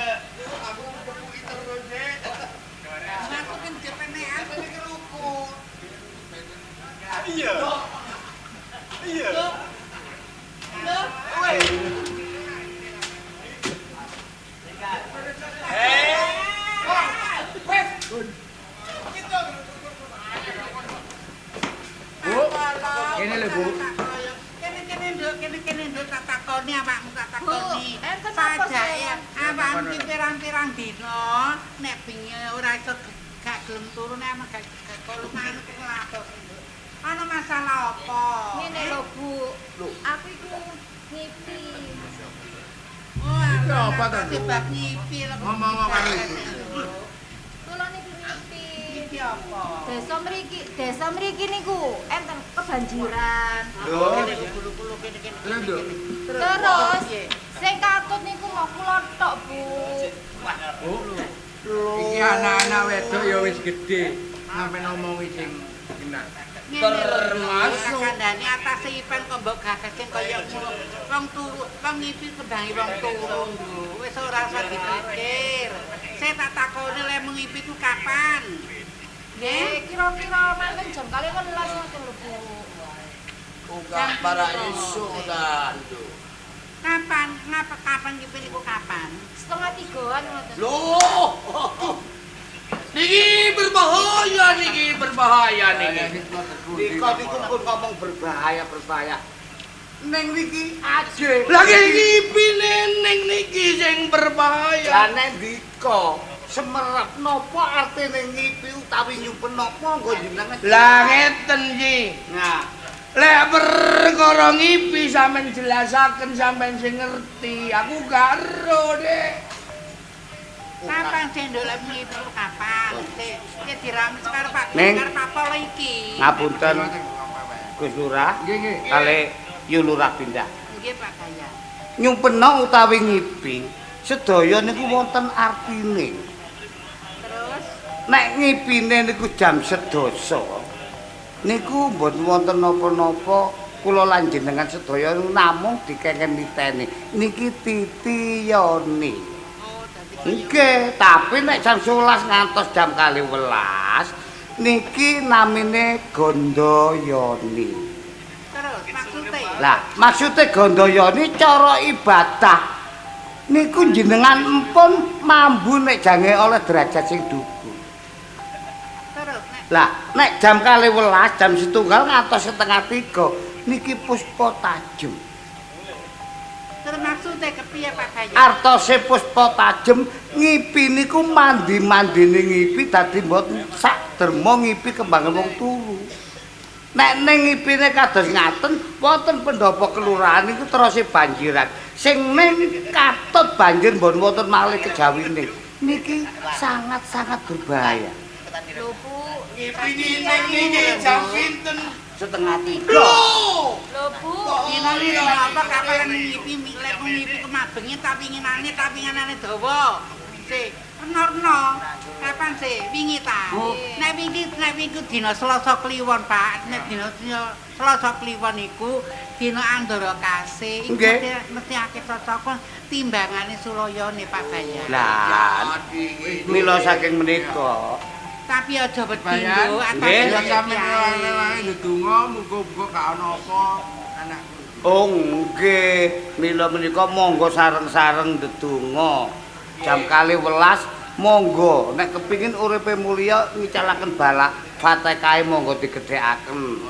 Aku kepuki terus Dik. Aku kan jepenean niki rukun. Iya. Iya. Lho. Bu, kene lho, Bu. Kene-kene nduk, kene-kene nduk tak takoni awakmu tak takoni. Bu, enten apa Pajake awakmu iki pirang-pirang dina nek bengi ora iso gak gelem turu nek gak kolongan ku nglatos nduk. Ana masalah apa? Ngene lho, Bu. Aku iku ngipi. Oh, Iki apa to, Nduk? Sebab ngipi lho. Ngomong karo ibu. Kula niku ngipi. Ngipi apa? Desa mriki niku enten kebanjiran. Lho, Kulu-kulu kene-kene. Lho, Nduk. Terus sing katut niku mau kula tok, Bu. Bu. Iki anak-anak wedok ya wis gedhe, sampe ngomongi sing genah. Termasuk kandhane atase Ipan kok mbok gagas sing kaya ngono. Wong turu, wong ngipi kembangi wong turu, Nduk. Wis ora usah dipikir. Saya tak takoni lek ngipi ku kapan? Nggih, kira-kira mangken jam 11 ngoten lho, Bu. Uga para isuk ta, Nduk. Kapan? Ngapa kapan ngipi niku kapan? 2:30-an ngoten. Lho. Niki berbahaya niki, berbahaya niki. Dika niku pun ngomong berbahaya berbahaya. Neng niki aje. Lah ngipi ning niki sing berbahaya. Lah nek ndika semerep napa artine ngipi utawi nyupen napa nggo jenengan. Lah ngeten iki. Nah, Lek perkara ngipi sampean jelasaken sampean sing ngerti. Aku gak ero, Dik. Kapan sing nduk lek ngipi ku kapan? Sik dirames karo Pak Neng. karo Pak Polo iki. Ngapunten Gus Lurah. Nggih, nggih. Kali Yu Lurah pindah. Nggih Pak Gaya. Nyumpena utawi ngipi sedaya niku wonten artine. Terus Nek ngipine niku jam 10 niku mboten wonten napa-napa kula lan jenengan sedaya namung dikengken niteni. Niki titiyoni. Oh, dadi Nggih, tapi nek jam 11 ngantos jam 12 niki namine Gondoyoni. Terus maksude? Lah, maksude Gondoyoni cara ibadah niku jenengan empun mambu nek jange oleh derajat sing dhuwur. Terus nek Lah, nek jam 12, jam setunggal ngantos setengah tiga niki puspa tajem. Terus maksude kepiye Pak Bayan? Artose puspa tajem ngipi niku mandi-mandine ngipi dadi mboten sak derma ngipi kembangan wong turu. Nek ning ngipine kados ngaten wonten pendopo kelurahan niku terose banjiran. Sing ning katut banjir mboten wonten malih kejawine. Niki sangat-sangat berbahaya. Lho Bu, Ngipi ning niki jam pinten? Setengah tiga. Lho Bu, dina iki apa kapan ngipi milek ngipi kemabengi tapi winginane tapi winginane dawa. Sik, reno-reno. Kapan sih? Wingi ta? Nek wingi nek wingi dina Selasa Kliwon, Pak. Nek dina Selasa Kliwon iku dina Andara Kasih. Iku mesti akeh cocok timbangane Sulayane Pak Bayan. Lah, mila saking menika. Tapi aja wedi lho, Nggih. Sampeyan wae ndonga muga-muga gak ana apa anakku. Oh nggih, mila menika monggo sareng-sareng ndedonga. Jam 12 monggo nek kepingin uripe mulya ngicalaken balak Fatihah monggo digedhekaken.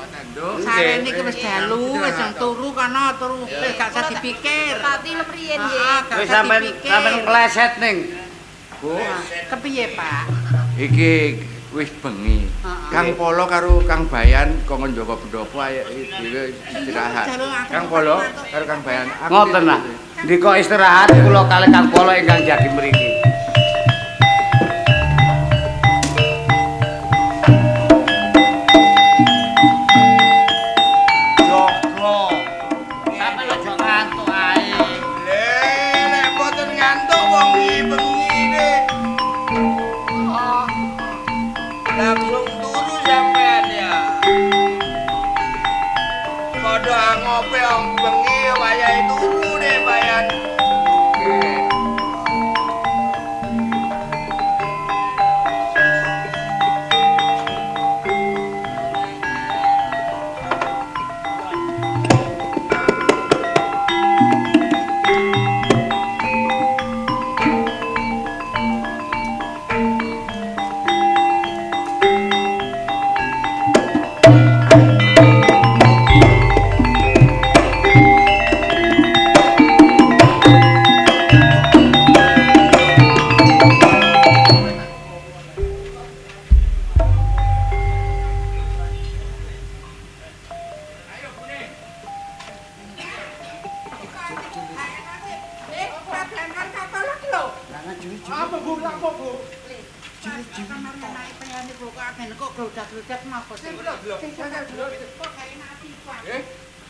Sarene iki wis dalu, wis turu kono turu, wis gak usah dipikir. Pati lepriyen nggih. Wis sampean sampean ngleset ning. Bu, kepiye Pak? Iki wis bengi. Kang Polo karo Kang Bayan kok njaga pendopo ayo dhewe istirahat. Kang Polo karo Kang Bayan. Ngoten lah. Ndika istirahat kula kalih Kang Polo ingkang jagi mriki. Jaga. Sampeyan aja ngantuk ae. Le, nek mboten ngantuk wong bengi ne. Langsung turu sampean ya. Padha ngopi wong bengi wayahe turu ne Bayan.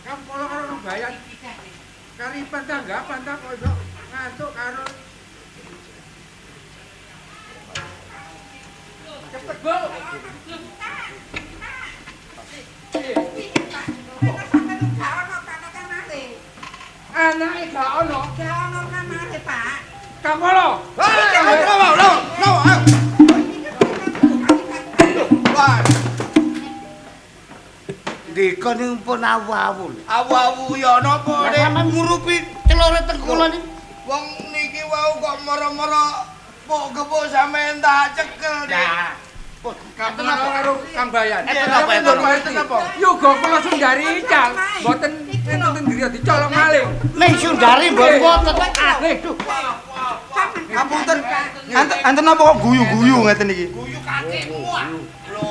Kang Polo karo Kang Bayan. Karipan tanggapan ta kok iso ngantuk karo. Cepet, Bu. Anake gak ono. Gak ono kamare, Pak. Kang Polo. Ndika niku pun awu-awu. Awu-awu ya napa, Nek? Sampeyan ngurupi celore teng kula niki. Wong niki wau kok moro-moro pok gepuk sampeyan tak cekel, Nek. Kang Polo karo Kang Bayan. Enten apa? Yoga kula Sundari ical, mboten enten griya dicolong maling. Ning Sundari mboten wonten. Aduh. Ngapunten. Enten napa kok guyu-guyu ngeten iki? Guyu kakekmu. Lho,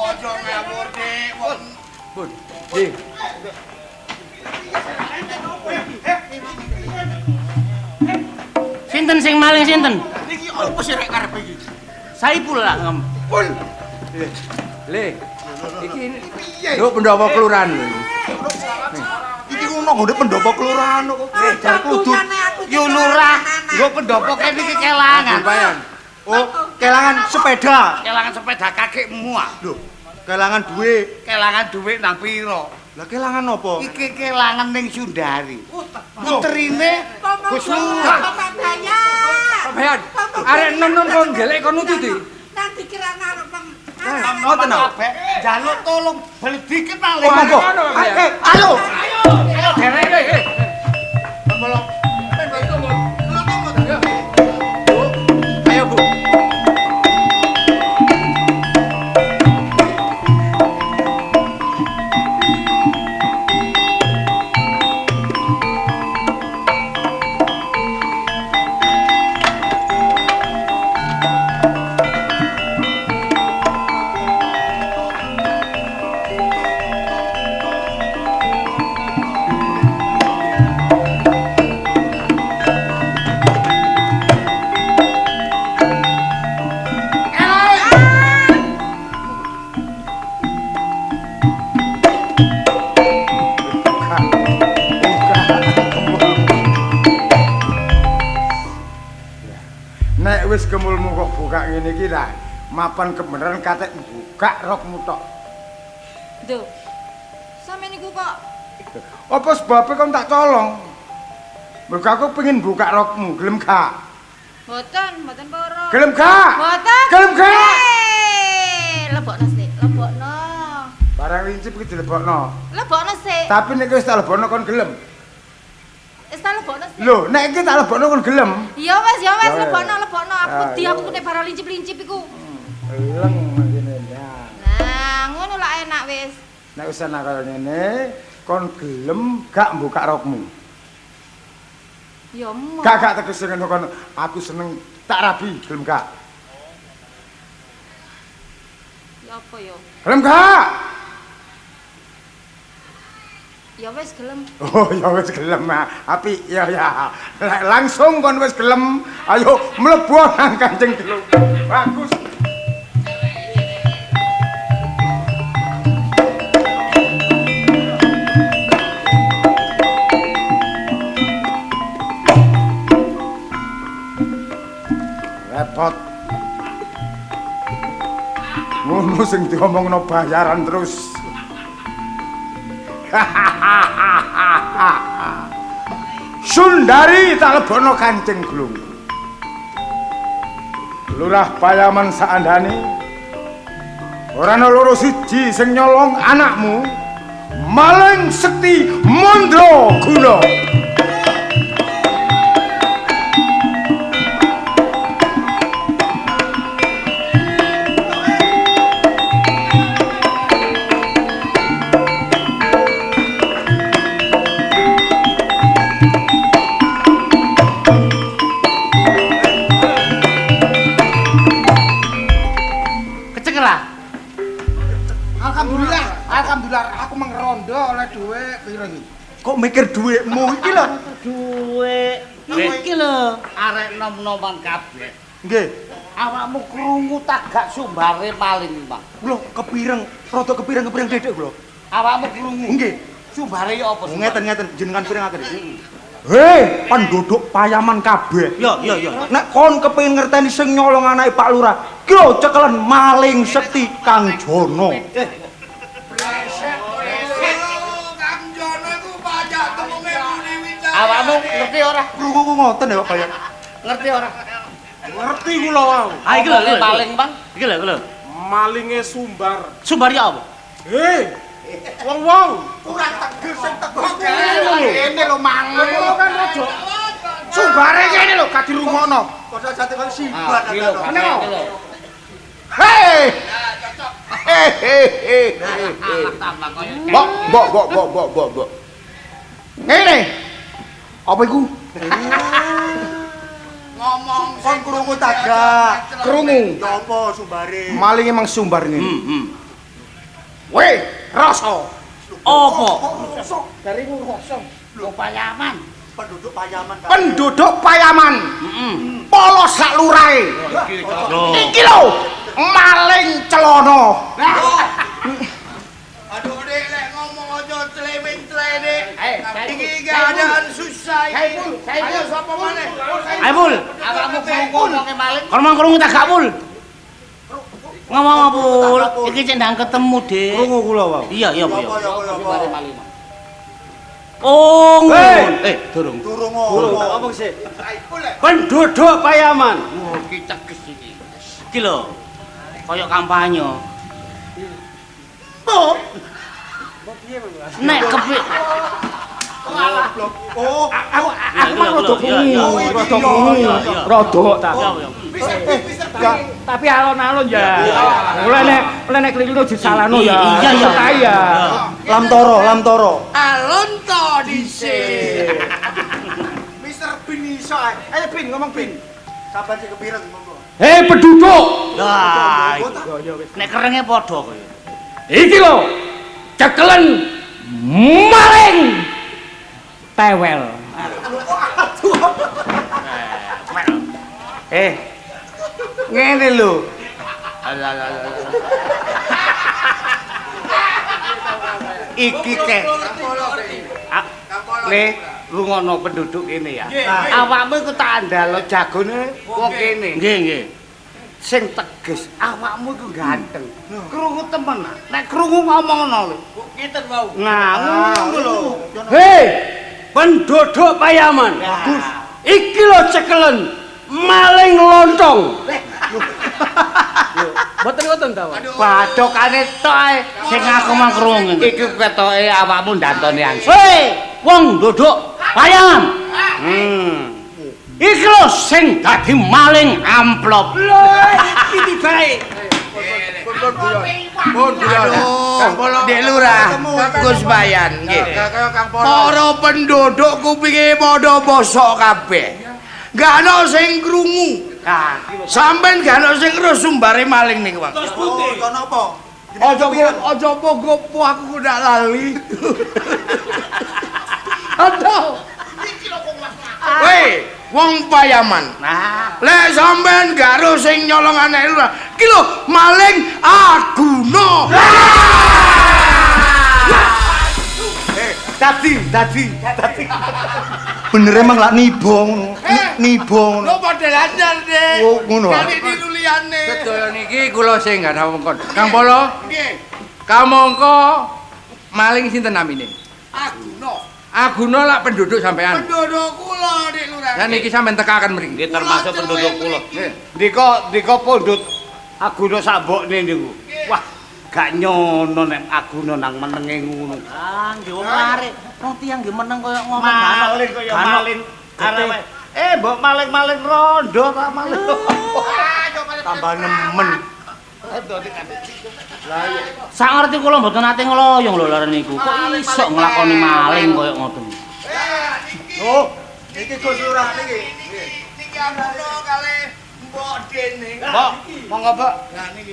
aja ngawur, Dik. Pun. Nggih. Sinten sing maling sinten? Niki opo sih rek karepe iki? Saipul lah ngem. Pun. Le. Iki lho pendopo kelurahan lho. Iki ngono nggone pendopo kelurahan kok. Jar kudu Yo lurah, nggo pendopo kene iki kelangan. Oh, kelangan sepeda. Kelangan sepeda kakekmu ah. Lho, kelangan dhuwit. Kelangan dhuwit nang pira? Lah kelangan apa? Iki kelangan ning Sundari. Putrine Gus Lurah. Pak Bayan. Bayan. Arek nom-nom kon gelek kon nututi. Nang pikiran arep wong. Ngoten to. Njaluk tolong beli dikit maling. Monggo. Ayo. Ayo derek. Bolong. Ayo, Bu. Nek wis kemulmu kok buka ngene iki lah, mapan kebenaran katek buka rokmu tok. Duh. Sampeyan niku kok apa sebabe kon tak colong? Mergo aku pengin buka rokmu, gelem gak? Mboten, mboten purun. Gelem gak? Mboten. Gelem gak? Lebokno sik, lebokno. Barang lincip iki dilebokno. Lebokno sik. Tapi nek wis tak lebokno kon gelem. Wis tak lebokno sik. Lho, nek iki tak lebokno kon gelem. Ya wis, ya wis lebokno, lebokno. Aku wedi aku nek barang lincip-lincip iku. Leng ngene ya. Nah, ngono lak enak wis. Nek wis enak kaya ngene, kon gelem gak mbuka rokmu? Ya emoh. Gak gak tegese ngono kon aku seneng tak rabi, gelem gak? Ya apa ya? Gelem gak? Ya wis gelem. Oh, ya wis gelem. Apik ya ya. Langsung kon wis gelem, ayo mlebu nang Kanjeng Dulu. Bagus. Repot. Ngono sing diomongno bayaran terus. Sundari tak lebokno kancing glung. Lurah Payaman saandani ora ana loro siji sing nyolong anakmu, maling sekti mandraguna. Kok mikir dhuwitmu iki lho? Dhuwit iki lho, arek nom-noman kabeh. Nggih. Awakmu krungu ta gak sumbare maling, Pak? Lho, kepireng, rada kepireng-kepireng dhedhek kula. Awakmu krungu? Nggih. Sumbare ya apa? Ngeten-ngeten jenengan pirengaken. Hei, penduduk Payaman kabeh. Ya, ya, ya. Nek kon kepengin ngerteni sing nyolong anake Pak Lurah, ki lho cekelen maling sekti Kang Jono. Awakmu ngerti ora? Krungu ngoten ya, Pak Bayan. Ngerti ora? Ngerti kula wau. Ha iki lho maling, Bang. Iki lho, iki lho. Malinge Sumbar. Sumbar ya apa? Hei. Wong-wong kurang teges sing teges. Kene lho mangan. Kula kan rada Sumbare kene lho gak dirungokno. Padha jate kaya sibat. Hei. Hei hei hei. Mbok mbok mbok mbok mbok mbok mbok. Ngene. Apa iku? Ngomong kon krungu ta gak? Krungu. Ya apa sumbare? Malinge mang sumbar ngene. Weh, rasa. Apa? Darimu rasa. Lho Payaman. Penduduk Payaman. Penduduk Payaman. Polos sak lurahe. Iki lho, maling celana. Aduh, Dek, lek ngomong aja clewing-clene. Iki keadaan susah iki. Ayo sapa maneh? Ayo, Pul. Awakmu krungu ngomonge maling. Kon mang krungu ta gak, Pul? Ngomong apa, Pul? Iki cek ndang ketemu, Dik. Krungu kula, Pak. Iya, iya, iya. Oh, Hei. Durung. Durung Durung tak ngomong sik. Penduduk Payaman. Oh, iki teges iki. Iki lho. Kaya kampanye. Oh. Nek kepik Oh, aku mah rada krungu, rada krungu, rada ta. Tapi alon-alon ya. Mulai nek kliru disalahno ya. Iya, iya. Ya. Lamtoro, Lamtoro. Alon to dhisik. Mister Bin iso ae. Ayo Bin ngomong Bin. Sabar sik kepireng monggo. Hei penduduk. Lah, nek kerenge padha kowe. Iki lho. Cekelen maling. Tewel. Ngene lho. Iki ke. Le, rungono penduduk kene ya. Awakmu iku tak andalo jagone wong kene. Nggih, nggih. Sing teges, awakmu iku ganteng. Krungu temen. Nek krungu ngomongno lho. Kinten wau. Nah, ngono lho. Hei, penduduk Payaman. Bagus. Iki lho cekelen maling lontong. Mboten ngoten ta, Pak? Badokane tok ae Sing aku mang krungu. Iki ketoke awakmu ndantone angsi. Hei, wong ndodok Payaman. Iki lho sing dadi maling amplop. Lho, iki tibae. Pun Kang Polo. Dek Lurah, Gus Bayan nggih. Para penduduk kupinge padha bosok kabeh. Gak ono sing krungu. Sampeyan gak ono sing ngerus sumbare maling niku, Bang. Terus putih. Kono apa? Aja aja gopo aku ndak lali. Aduh. Weh, wong Payaman. Nah, Lek sampean gak ro sing nyolong anake lurah, iki lho maling Aguna. Dadi. Bener emang lak nibo ngono. Nibo ngono. Lho padha lancar, Dik. Oh, ngono. Kali niru liyane. Sedaya niki kula sing gak wongkon. Kang Polo, Nggih. kamangka maling sinten namine? Aguna. Aguna lak penduduk sampean. Penduduk kula, Dik Lurah. Lah niki sampean tekaken mriki. Nggih termasuk penduduk kula. Nggih. Ndika pundhut Aguna sak mbokne niku. Wah, gak nyono nek Aguna nang menenge ngono. Ah, nggih wong larik. Wong tiyang nggih meneng kaya ngomong Maling kaya maling. Arep mbok maling-maling rondo ta maling. Tambah nemen. Sak ngerti kula mboten nate ngloyong lho lare niku. Kok iso nglakoni maling kaya ngoten. Oh, iki Gus Lurah niki. Niki Aguna kalih mbok dene. Mbok, monggo Mbok.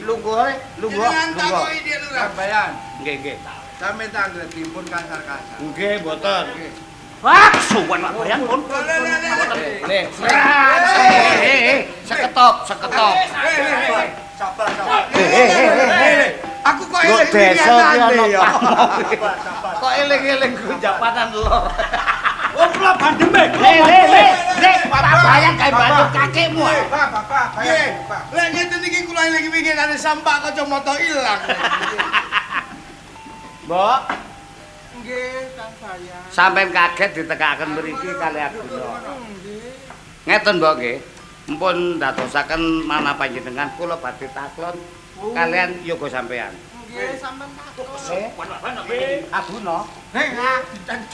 Lungguh ae, lungguh. Jenengan takoki Dik Lurah. Sampeyan, Nggih, nggih. sampeyan tanglet pun kasar-kasar. Nggih, mboten. Wah, suwan Pak Bayan pun. Nih, seketop, seketop. Sabar, sabar. Aku kok Nggo eling desa ki winginane ana ya. Kok eling-eling gunjapanan lor. Oh, kula bandeme. Le le le, le, Pak Bayan gawe bantu kakekmu. Bapak, bapak, Nggih. Lek ngeten iki kula eling winginane sampak kacamata ilang. Mbok, Nggih, Kang Bayan. sampean kaget ditekaken mriki kali Aguna. Ngeten Mbok nggih. Mpun ndadosaken manah panjenengan kula badhe taklon kalian yoga sampean. Nggih, sampean takon. Aguna,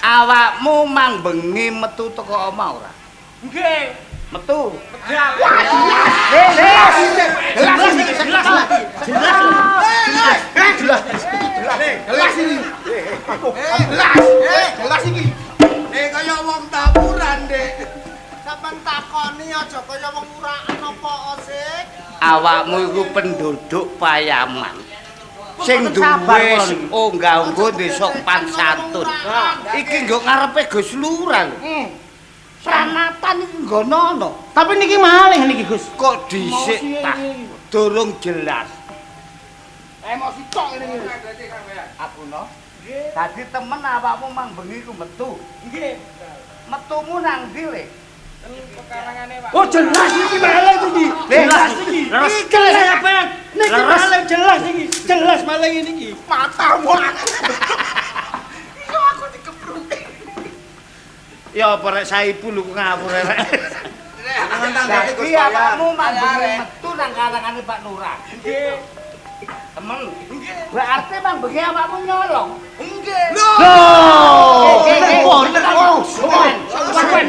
awakmu mang bengi metu teko omah ora? Nggih. Metu. Jelas. Jelas. Jelas iki. Jelas. Jelas iki. Nek kaya wong taburan, Dik. Sampean takoni aja kaya wong urakan apa sik. Awakmu iku penduduk Payaman. Sing duwe unggah-ungguh desa Pansatun. Iki nggo ngarepe Gus Lurah lho. Pranatan iki nggono ana. Tapi niki maling niki Gus. Kok dhisik ta? Durung jelas. Emosi tok ngene iki. Aguna. Dadi temen awakmu mang bengi ku metu. Nggih. Metumu nang ndi, Le? Pekarangane, Pak. Oh, jelas iki maling iki. Jelas iki. Iki jelas sampean. Niki maling jelas iki. Jelas maling ini iki. Matamu. Iso aku dikepruk. Ya apa rek Saipul ku ngawur rek. Dadi awakmu mambengi metu nang karangane Pak Lurah. Nggih. Temen. Berarti mambengi awakmu nyolong. Nggih. Lho. Suwen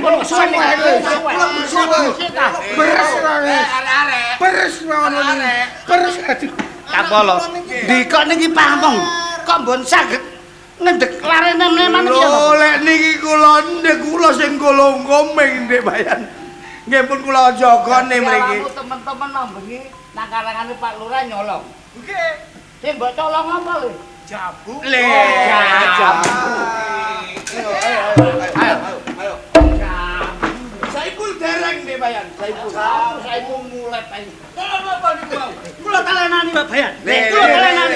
Beres Beres ngono. Beres aduh. Kapolo. Ndi kok niki pamong? Kok mbon saged ngendhek larene meneman iki apa? Lho lek niki kula ndek kula sing golong komeng Ndek Bayan. Nggih pun kula jagane mriki. Awakmu temen-temen mambengi nang karangane Pak Lurah nyolong. Nggih. Sing mbok colong apa lho? Jambu. Le, jambu. Ayo, ayo. Saipul dereng Ndek Bayan, Saipul. Saipul mulai ae. Tolong apa niku mau? Kula talenani Pak Bayan. Kula talenani.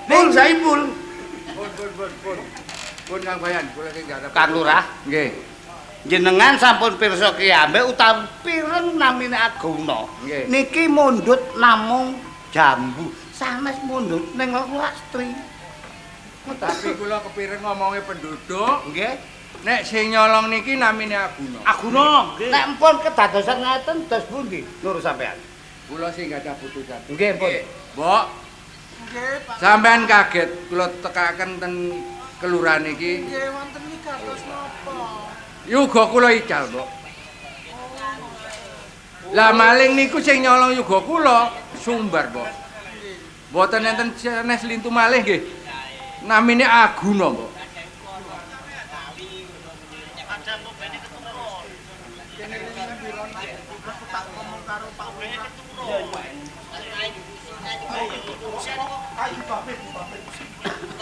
Pul Saipul. Pun pun pun pun. Pun Kang Bayan, kula sing garap. Kang Lurah. Nggih. Jenengan sampun pirsa kiyambe utawi pireng namine Aguna. Niki mundhut namung jambu, sanes mundhut ning Lastri. Tapi kula kepireng ngomonge penduduk, nggih. Nek sing nyolong niki namine Aguna. Aguna, nggih. Nek empun kedadosan ngaten dos pundi nur sampean? Kula sing gadah putusan. Nggih, pun. Mbok. Nggih, Pak. Sampean kaget kula tekaken ten kelurahan iki. Nggih, wonten iki kados napa? Yuga kula ical, Mbok. Lah maling niku sing nyolong yuga kula sumbar, Mbok. Mboten enten sanes lintu malih nggih. Namine Aguna, Mbok.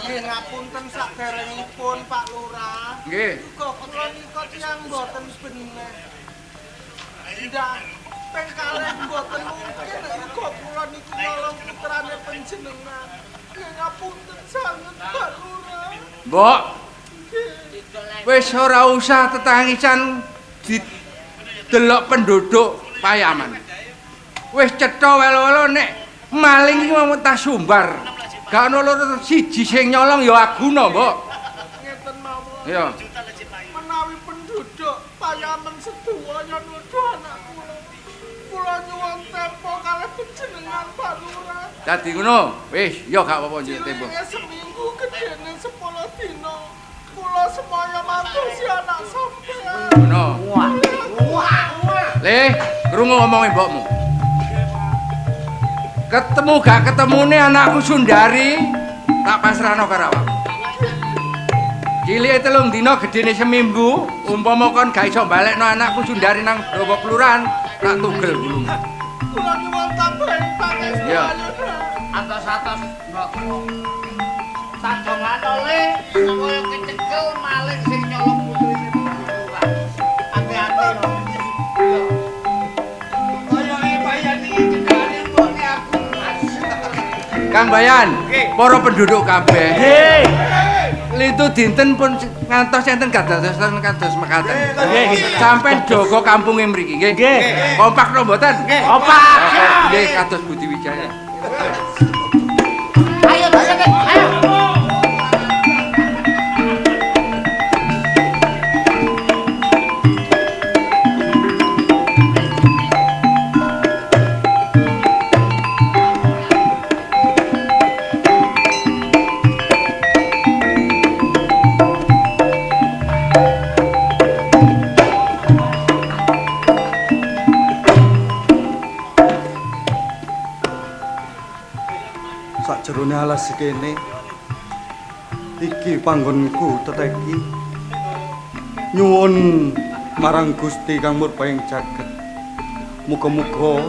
Nggih ngapunten saderengipun Pak Lurah. Nggih. Kok kula nika tiyang mboten bener. Ndak ping kalih mboten mungkin nek kula niku nyolong putrane panjenengan. Nggih ngapunten sanget Pak Lurah. Mbok. Wis ora usah tetangisan didelok penduduk Payaman. Wis cetha welo-welo nek maling iki mau tas sumbar. Gak ono loro siji sing nyolong ya Aguna, Mbok. Ngeten mawon. Iya. Menawi penduduk Payaman sedaya nuduh anak kula. Kula nyuwun tempo kalih panjenengan Pak Lurah. Dadi ngono, wis ya gak apa-apa njuk tempo. Cilike seminggu gedene 10 dina. Kula semaya mantosi anak sampean. Ngono. Le, krungu ngomonge mbokmu. Ketemu gak ketemune anakku Sundari tak pasrahno karo awakmu. Cilike 3 dina gedene seminggu, umpama kon gak iso balekno anakku Sundari nang Dowo Kelurahan, tak tugel gulumu. Kula nyuwun tambahin pangestu. Iya. Atos-atos mbokmu. Tak dongano le, kaya kecekel maling sing nyolong putrine Lurah. Ati-ati lho. Kaya Bayan iki cedhake mbokne aku. Kang Bayan, para penduduk kabeh. Nggih. Lintu dinten pun ngantos enten kadadosan kados mekaten. Nggih. Sampeyan jaga kampunge mriki nggih. Nggih. Kompak no mboten? Nggih. Kompak. Nggih kados Budi Wijaya. Ayo ayo. Sakjerone alas kene iki panggonku teteki nyuwun marang Gusti kang murba ing jagat. Muga-muga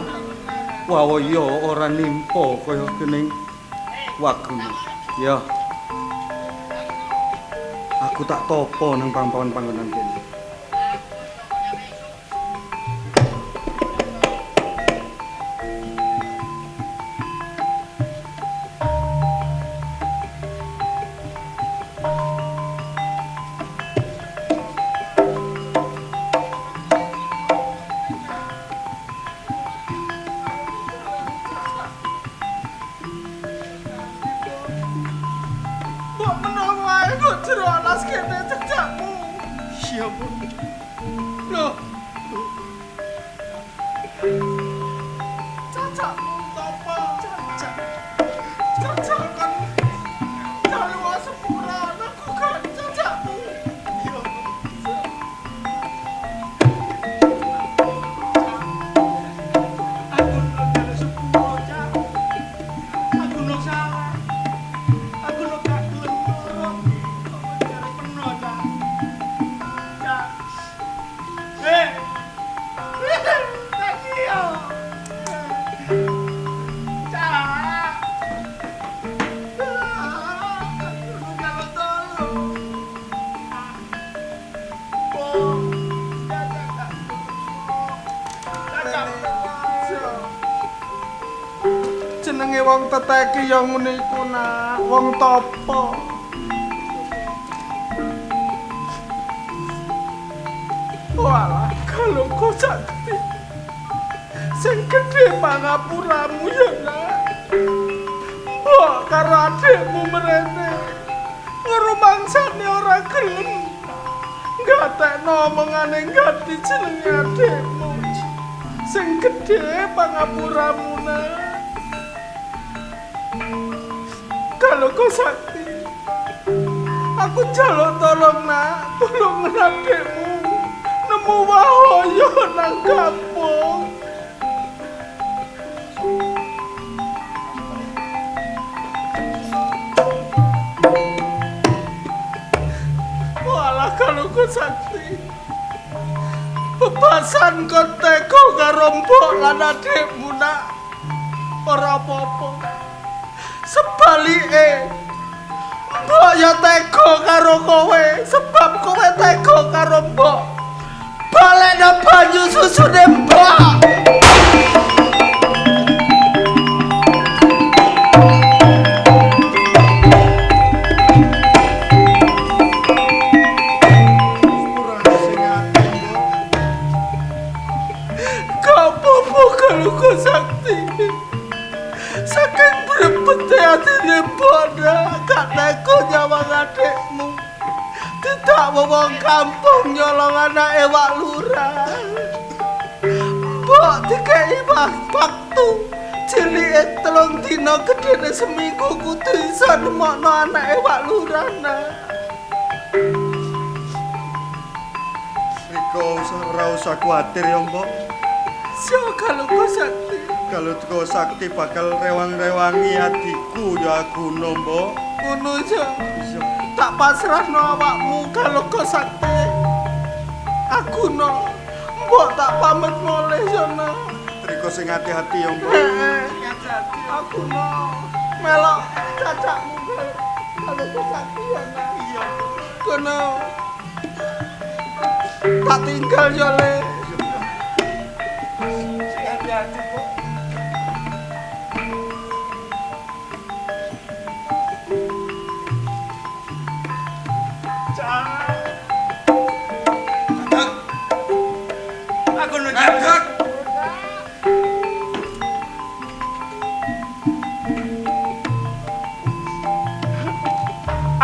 wawaya ora nimpa kaya dening wagune. Ya. Aku tak topo nang pangpon panggonan kene. Mbok menawa ae kok jero alas kene cecakmu. Iya, Bu. Jenenge wong teteki ya ngene iku nak, wong topo. Walah, kalau kau sakti, sing gedhe pangapuramu ya nak. Mbok karo adikmu mrene ngrumangsane ora gelem. Gatekno omongane ganti jenenge adikmu. Sing gedhe pangapuramu nak. Kalau kau sakti, aku njaluk tolong nak, tolong adikmu. Nemu wahoyo nang kampung. Walah kalau kau sakti, bebasan kon teko karo mbok lan adikmu nak. Ora apa-apa. Sebalike mbok ya teko karo kowe, sebab kowe teko karo mbok. Balekno banyu susune mbok. Kapopo kalau kau sakti, saking berebete atine mbok gak teko nyawang adikmu. Tidak wong kampung nyolong anake Wak Lurah. Mbok dikei waktu cilike 3 dina gedene seminggu kudu iso nemokno anake Wak Lurah nak. Riko ora usah kuwatir ya mbok. Sio kalau kau sakti. Kalau kau sakti bakal rewang-rewangi adikku ya Aguno mbok. Ngono ya. Tak pasrahno awakmu kalau kau sakti. Aguno, mbok tak pamit mulih ya nak. Triko sing hati-hati ya mbok. Hati-hati Aguno. Melok cacakmu kalau kau sakti ya nak. Iya. Kono. Tak tinggal ya le. Sing hati-hati mbok.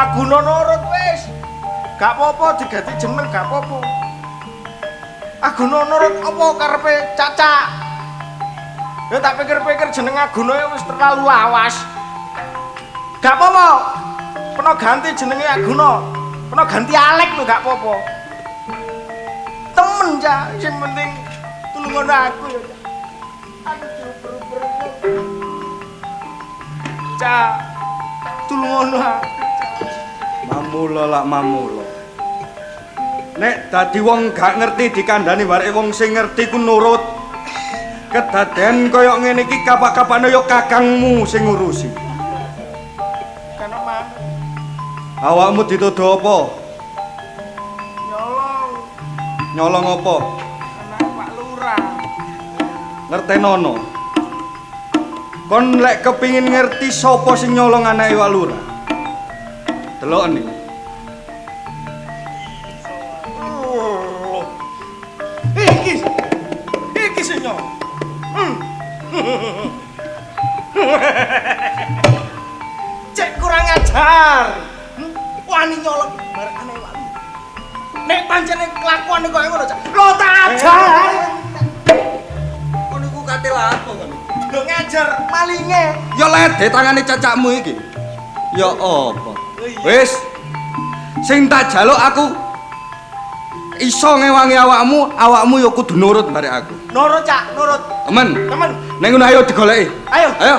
Aguno nurut wis. Gak apa-apa diganti jeneng gak apa-apa. Aguno nurut apa karepe cacak? Ya tak pikir-pikir jeneng Aguno wis terlalu lawas. Gak apa-apa. Peno ganti jenenge Aguno. Peno ganti Alek lho gak apa-apa. Temen cak, sing penting tulungono aku ya cak. Aku diuber-uber. Cak, tulungono aku. Mamula lak mamula. Nek dadi wong gak ngerti dikandani barek wong sing ngerti ku nurut. Kedaden koyo ngene iki kapak-kapane ya kakangmu sing ngurusi. Kena manuk. Awakmu dituduh apa? Nyolong. Nyolong apa? Anak Pak Lurah. Ngertenono. Kon lek kepingin ngerti sapa sing nyolong anake Pak Lurah. Deloken iki. Oh. Iki. Iki sing nyolong. Cek kurang ajar. Wani nyolong barek anake Pak Lurah. Nek pancene kelakuane koyo ngono, Cak. Lho tak ajar. Kon iku kate lapo kon? Lho ngajar malinge. Ya lede tangane cacakmu iki. Ya apa? Wis. Sing tak jaluk aku iso ngewangi awakmu, awakmu ya kudu nurut barek aku. Nurut, Cak, nurut. Temen. Temen. Nek ngono ayo digoleki. Ayo. Ayo.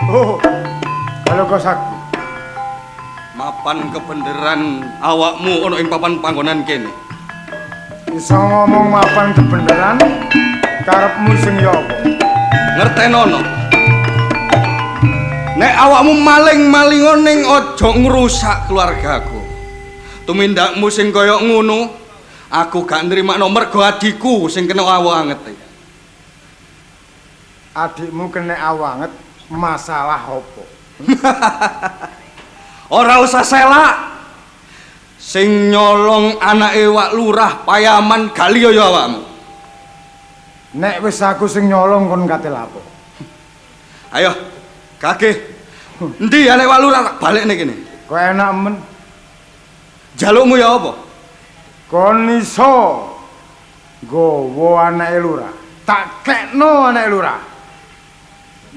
Oh, kalau kau sakti. Mapan Mapan kebeneran awakmu ana ing papan panggonan kene. Iso ngomong mapan kebeneran karepmu sing ya apa? Ngertenono. Nek awakmu maling-malingo ning aja ngrusak keluargaku. Tumindakmu sing kaya ngono, aku gak nrimakno mergo adhiku sing kena awu angete. Adikmu kena awu anget masalah apa? Ora usah selak. Sing nyolong anake Wak Lurah Payaman gak liya ya awakmu. Nek wis aku sing nyolong kon kate lapo? Ayo, gage. Endi anake Wak Lurah tak balekne kene. Kok enak men. Jalukmu ya apa? Kon iso nggawa anake lurah. Tak kekno anake lurah.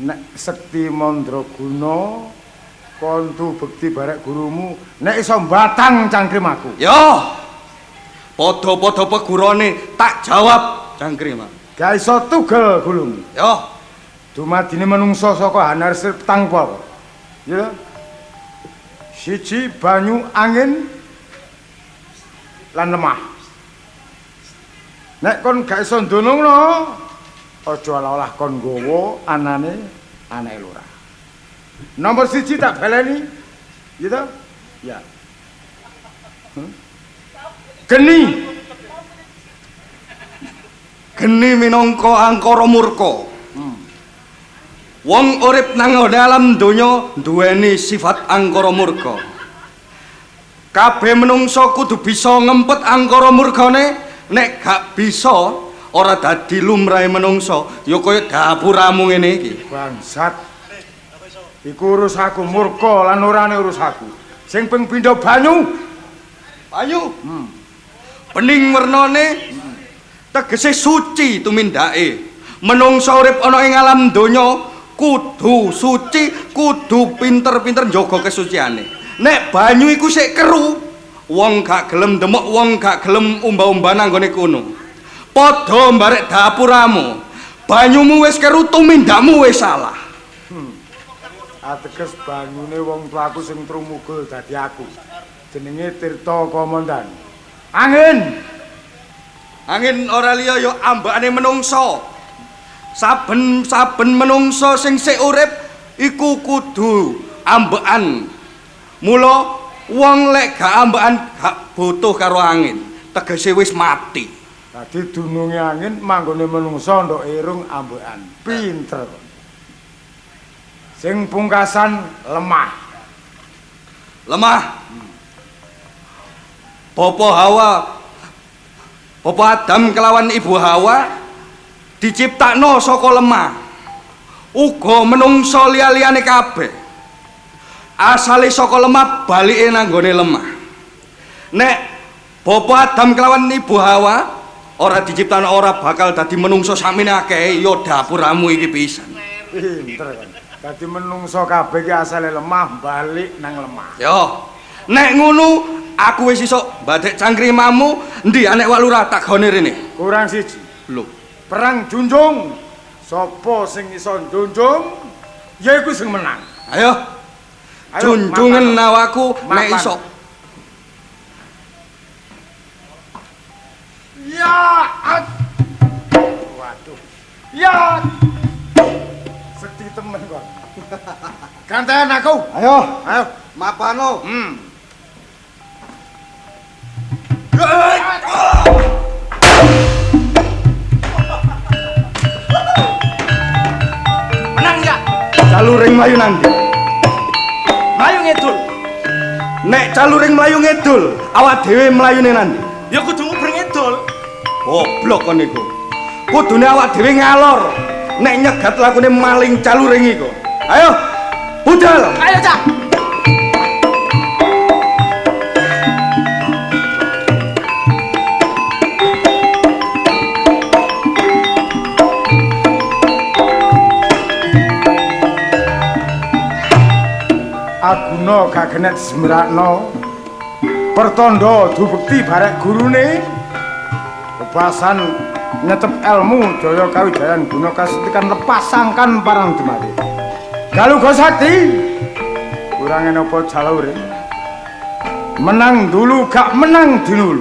Nek sekti mandraguna kontu bekti barek gurumu, nek iso mbatang cangkrim aku. Yo. Padha-padha pegurane tak jawab cangkrim. Gak iso tugel gulung. Yo. Dumadine menungso saka hanarsir petang pol. Ya. Siji banyu angin lan lemah. Nek kon gak iso ndunungno, aja olah-olah kon nggawa anane anake lurah. Nomor siji tak baleni, gitu? Ya. Geni. Geni minangka angkara murka. Wong urip nang alam donya duweni sifat angkara murka. Kabeh menungsa kudu bisa ngempet angkara murkane, nek gak bisa ora dadi lumrahe menungsa, ya kaya dapuramu ngene iki. Bangsat. Iku urus aku murka lan orane urus aku. Sing ping pindho banyu. Banyu. Bening wernane tegese suci tumindake. Menungsa urip ana ing alam donya kudu suci, kudu pinter-pinter njaga kesuciane. Nek banyu iku sik keru, wong gak gelem demok, wong gak gelem umbah-umbah nang nggone kono. Padha mbarek dapuramu. Banyumu wis keru, tumindakmu wis salah. Ateges banyune wong tuaku sing trumugul dadi aku. Jenenge Tirta Kamandanu. Angin. Angin ora liya ya ambekane menungsa. Saben-saben menungsa sing sik urip iku kudu ambekan. Mula wong lek gak ambekan gak butuh karo angin, tegese wis mati. Dadi dununge angin manggone menungsa ndok irung ambekan. Pinter. Sing pungkasan lemah. Lemah. Bapa Hawa, Bapa Adam kelawan Ibu Hawa diciptakno saka lemah. Uga menungsa liya-liyane kabeh. Asale saka lemah balike nang nggone lemah. Nek Bapa Adam kelawan Ibu Hawa ora diciptakno ora bakal dadi menungsa sakmene akehe ya dapuramu iki pisan. Pinter kan. Dadi menungsa kabeh iki asale lemah balik nang lemah. Yo. Nek ngono aku wis iso mbadhek cangkrimamu, endi anek Wak Lurah tak gone rene. Kurang siji. Lho, perang junjung. Sapa sing iso njunjung ya iku sing menang. Ayo. Junjungen awakku nek iso. Ya. Waduh. Ya. Sekti temen kok. Gantian aku. Ayo. Ayo. Mapano. Menang ya. Caluring mlayu nang ndi? Mlayu ngidul. Nek caluring mlayu ngidul, awak dhewe mlayune nang ndi? Ya kudu nguber ngidul. Goblok kon iku. Kudune awak dhewe ngalor. Nek nyegat lakune maling caluring iku. Ayo, budal. Ayo, Cak. Aguna gak kenek dismerakno. Pertanda dubekti barek gurune. Bebasan nyetep ilmu jaya kawijayan guna kasetikan lepas sangkan parang dumadi. Galuga sakti kurange napa jalure? Menang dulu gak menang dinulu.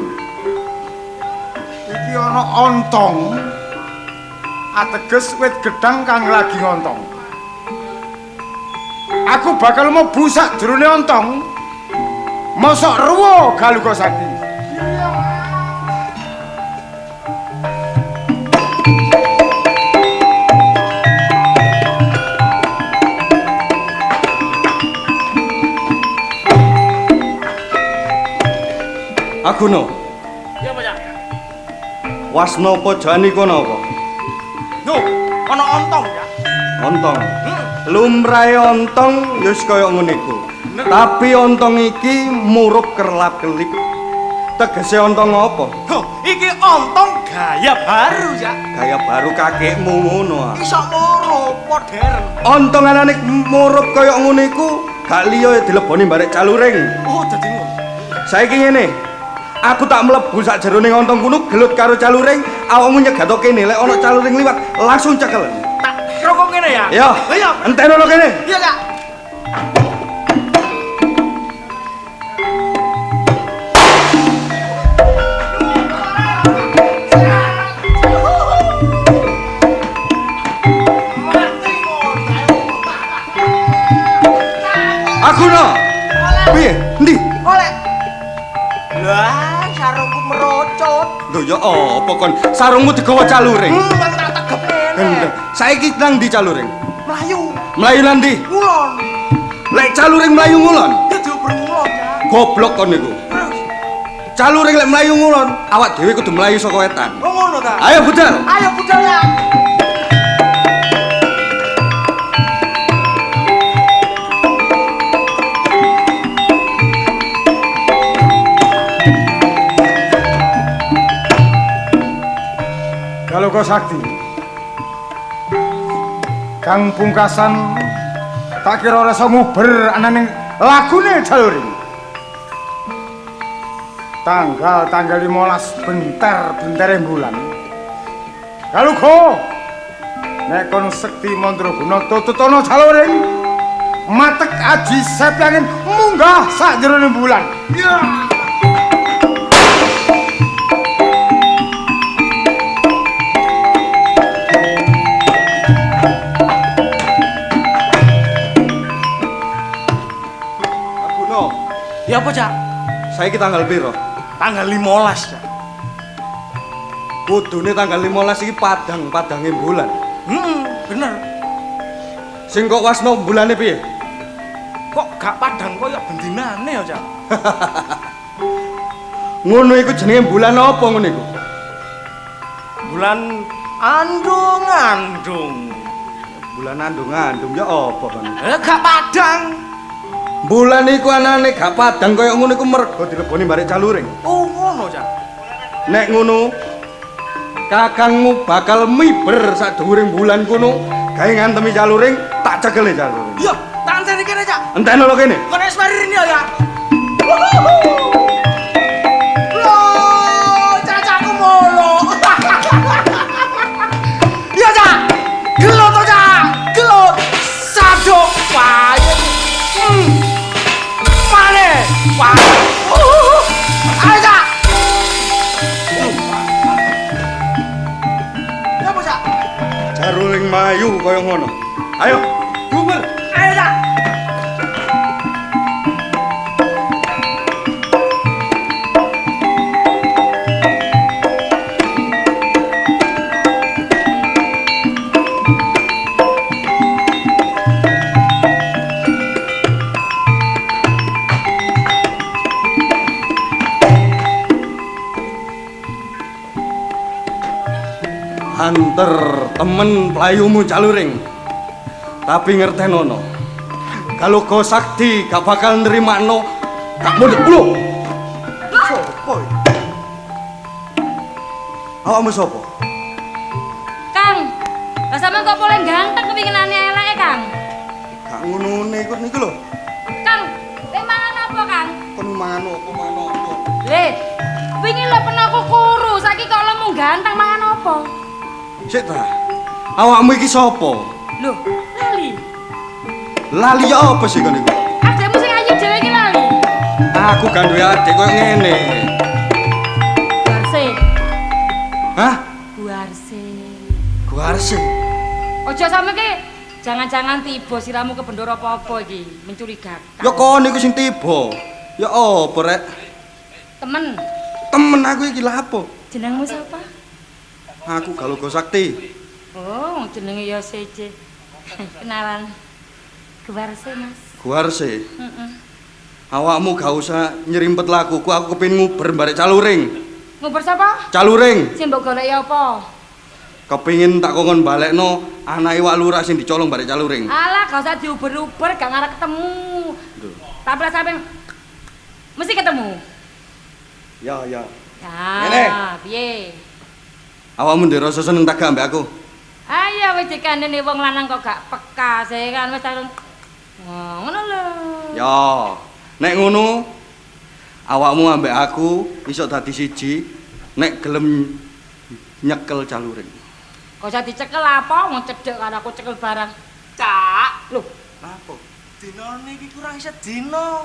Iki ana ontong. Ateges wit gedang kang lagi ngontong. Aku bakal mlebu sakjroning ontong. Mosok ruwo Galuga Sakti. Aguno. Iya, Pak. Wasna pojokan iku ana apa? Lho, ana ontong ya. Ontong. Lumrahe ontong ya wis kaya ngene iku. Tapi ontong iki murup kerlap-kelip. Tegese ontong apa? Loh, iki ontong gaya baru ya. Gaya baru kakekmu ngono. Iso murup modern. Ontong anane murup kaya ngono iku gak liya dileboni barek caluring. Oh, dadi ngono. Saiki ngene. Aku tak mlebu sak jerone ontong kuno gelut karo caluring, awakmu nyegato kene lek ana caluring liwat langsung cekelen. Tak krokok kene ya? Ya. Iya. Entenono kene. Iya, Kak. Aguno. Piye? Endi? Oleh. Lah, sarungku merocut. Lho ya apa kon? Sarungmu digawa caluring. Bang tak tegep ngene. Saiki nang ndi caluring? Mlayu. Mlayu nang ndi? Ngulon. Lek caluring mlayu ngulon? Ya diobrol ngulon, ya. Goblok kon niku. Terus caluring lek mlayu ngulon, awak dhewe kudu mlayu saka wetan. Oh ngono ta? Ayo budal. Ayo budal ya. Galuga Sakti. Kang pungkasan tak kira ora iso nguber anane lagune caluring. Tanggal 15 benter-bentere bulan. Galuga, nek kon sekti mandraguna tututono caluring, matek aji sepyangin munggah sakjroning bulan. Ya. Ya apa, Cak? Saiki tanggal piro? Tanggal 15, Cak. Kudune tanggal 15 iki padang-padange bulan. Heeh, bener. Sing kok wasna bulane piye? Kok gak padang koyo bendinane ya, Cak? Ngono iku jenenge bulan apa ngono iku? Bulan andung-andung. Bulan andung-andung ya apa kon? Gak padang. Bulan iku anane gak padang kaya ngono iku mergo dileboni barek caluring. Oh ngono, Cak. Nek ngono kakangmu bakal miber sak dhuwuring bulan kono gawe ngantemi caluring, tak cekele caluring. Iya, tak enteni kene, Cak. Enteni lho kene. Kono wis mari rene ya. Loh, cacakku molo. Iya, Cak. Gelut to, Cak. Gelut. Sadok payu. Pane. Wah. Ayo, Cak. Ya apa, Cak? Caruling mayu kaya ngono. Ayo, guber. Ayo, Cak. Anter temen playumu caluring. Tapi ngertenono. Galuga Sakti gak bakal nerimakno gak mundhut lho. Sopo iki? Awakmu sapa? Kang, lah sampean kok boleh ganteng kepinginane eleke, Kang? Gak ngono iku niku lho. Kang, kowe mangan apa, Kang? Kon mangan apa mangan apa? Le, wingi lho pernah aku kuru, saiki kok lemu ganteng mangan apa? Sik ta. Awakmu iki sapa? Lho, lali. Lali ya apa sih kon iku? Adekmu sing ayu dhewe iki lali. Aku gak duwe adik koyo ngene. Guarse. Hah? Guarse. Guarse. Ojo sampe ki jangan-jangan tiba siramu ke bendoro apa-apa iki, mencurigakan. Ya kon iku sing tiba. Ya apa rek? Temen. Temen aku iki lha apa? Jenengmu sapa? Aku Galogo Sakti. Oh, jenenge ya seje. Kenalan. Guarse, Mas. Guarse. Heeh. Awakmu gak usah nyerimpet laguku, aku kepengin nguber barek Caluring. Nguber sapa? Caluring. Sing mbok goleki apa? Kepingin tak kongkon balekno anake Wak Lurah sing dicolong barek Caluring. Alah, gak usah diuber-uber, gak ngarep ketemu. Lho. Tapi lah sampe mesti ketemu. Ya, ya. Ya, piye? Awakmu ndek rasa seneng tak gak ambek aku? Ayo wis dikandani wong lanang kok gak peka sih kan wis ngono lho. Ya. Nek ngono awakmu ambek aku iso dadi siji nek gelem nyekel Caluring. Kok usah dicekel apa wong cedhek karo aku cekel barang. Cak, lho, apa? Dina niki kurang sedina.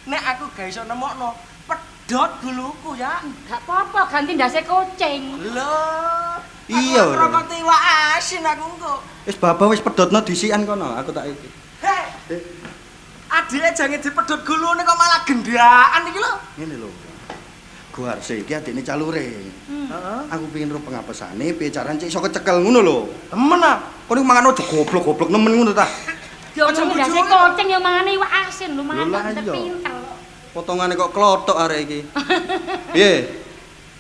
Nek aku gak iso nemokno, pedhot guluku ya. Gak apa-apa, ganti ndase kucing. Lho. Iya. Rokok iwak asin aku engko. Wis babah wis pedhotno disikan kono, aku tak iki. Hei. Adike jange dipedhot gulune kok malah gendaan iki lho. Ngene lho. Guarse iki adikne Caluring. Heeh. Aku pengin ro pengapesane piye carane cek iso kecekel ngono lho. Temen ah. Kon iku mangan aja goblok-goblok nemen ngono ta. Yo ndase kucing yo mangane iwak asin lho, mangan pinter. Potongane kok klothok arek iki. Piye?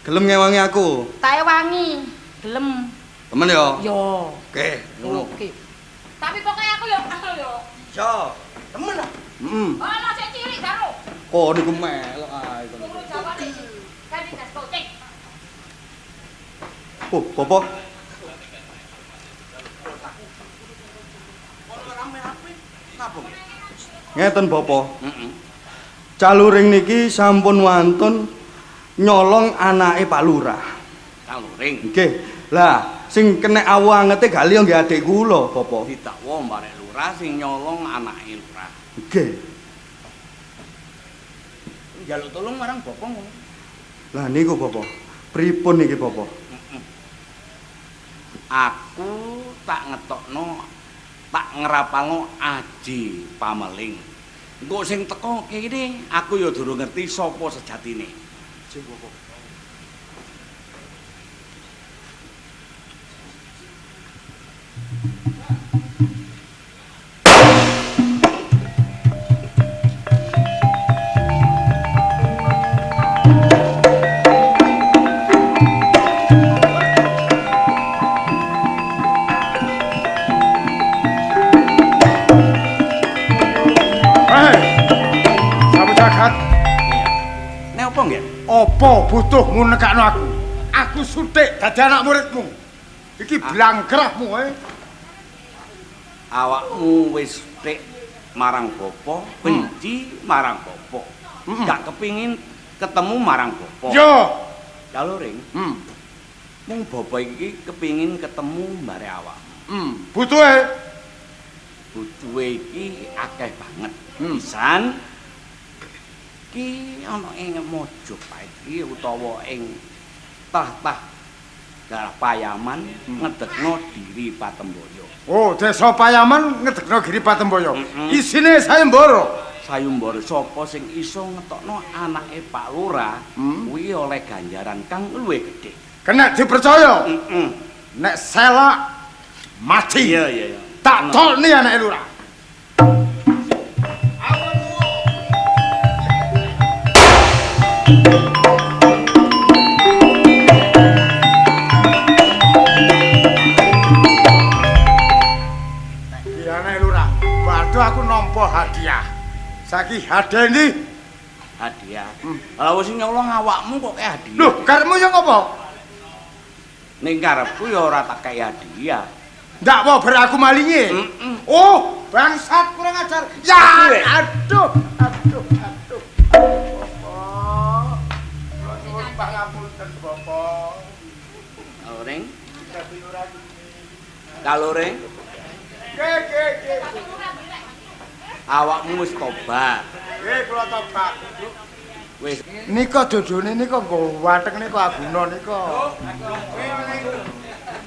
Gelem ngewangi aku? Tak ewangi. Gelem. Temen yo? Yo. Oke, ngono. Oke. Tapi pokoke aku yo yo. Yo. Temen ah. Heeh. Ono sik cilik karo. Kon iku melok ae kon. Oh, Bapak. Ngeten Bapak. Heeh. Caluring niki sampun wantun nyolong anake Pak Lurah. Caluring. Nggih. Lah, sing kenek awu angete gak liya nggih adik kula, Bapak. Didakwa barek lurah sing nyolong anake lurah. Nggih. Njaluk tolong marang Bapak ngono. Lah niku Bapak. Pripun niki Bapak? Aku tak ngetokno, tak ngrapalno aji pameling. Engko sing teko kene aku ya durung ngerti sapa sejatine. Sing Bapak. Apa butuhmu nekakno aku? Aku sutik dadi anak muridmu. Iki blangkrahmu eh. Awakmu wis sutik marang bapa, benci marang bapa. Gak kepingin ketemu marang bapa. Yo. Caluring. Mung bapa iki kepingin ketemu mbare awakmu. Butuhe? Butuhe iki akeh banget. Pisan iki ana ing Mojopahit iki utawa ing tahtah daerah Payaman ngedekno diri Patemboyo. Oh, desa Payaman ngedekno diri Patemboyo. Isine sayembara. Sayembara sapa sing iso ngetokno anake Pak Lurah kuwi oleh ganjaran kang luwih gedhe. Kena dipercaya. Nek selak mati. Iya, iya, iya. Tak tokne anake lurah. Aku nampa hadiah. Saiki hadiah ndi? Hadiah. Lah wis nyolong awakmu kok kaya hadiah. Lho, karepmu yo ngopo? Ning karepku ya ora tak kei hadiah. Ndak mau ber aku malinge. Oh, bangsat kurang ajar. Ya, aduh, aduh, aduh. Bapak. Kula nyuwun pangapunten, Bapak. Ring. Kaluring. Ge, ge, ge. Awakmu wis tobat. Nggih, kula tobat. Wis. Nika dodone nika nggo wateng nika Aguna nika.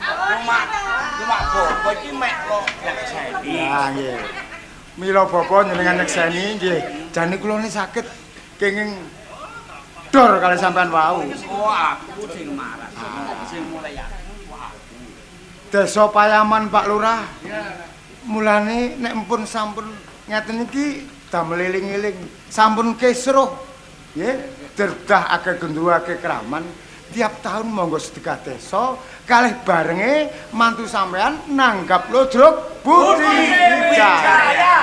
Cuma cuma bapa iki mek lo nyekseni. Ah nggih. Mila bapa njenengan nyekseni nggih. Jane kula ni saged kenging dor kali sampean wau. Oh, aku sing marah. Sing mulai aku. Desa Payaman Pak Lurah. Mulane nek empun sampun ngeten iki damel eling-eling, sampun kisruh. Nggih, derdah akeh gendruwo akeh keraman. Tiap tahun monggo sedekah desa kalih barenge mantu sampean nanggap ludruk Budi Wijaya.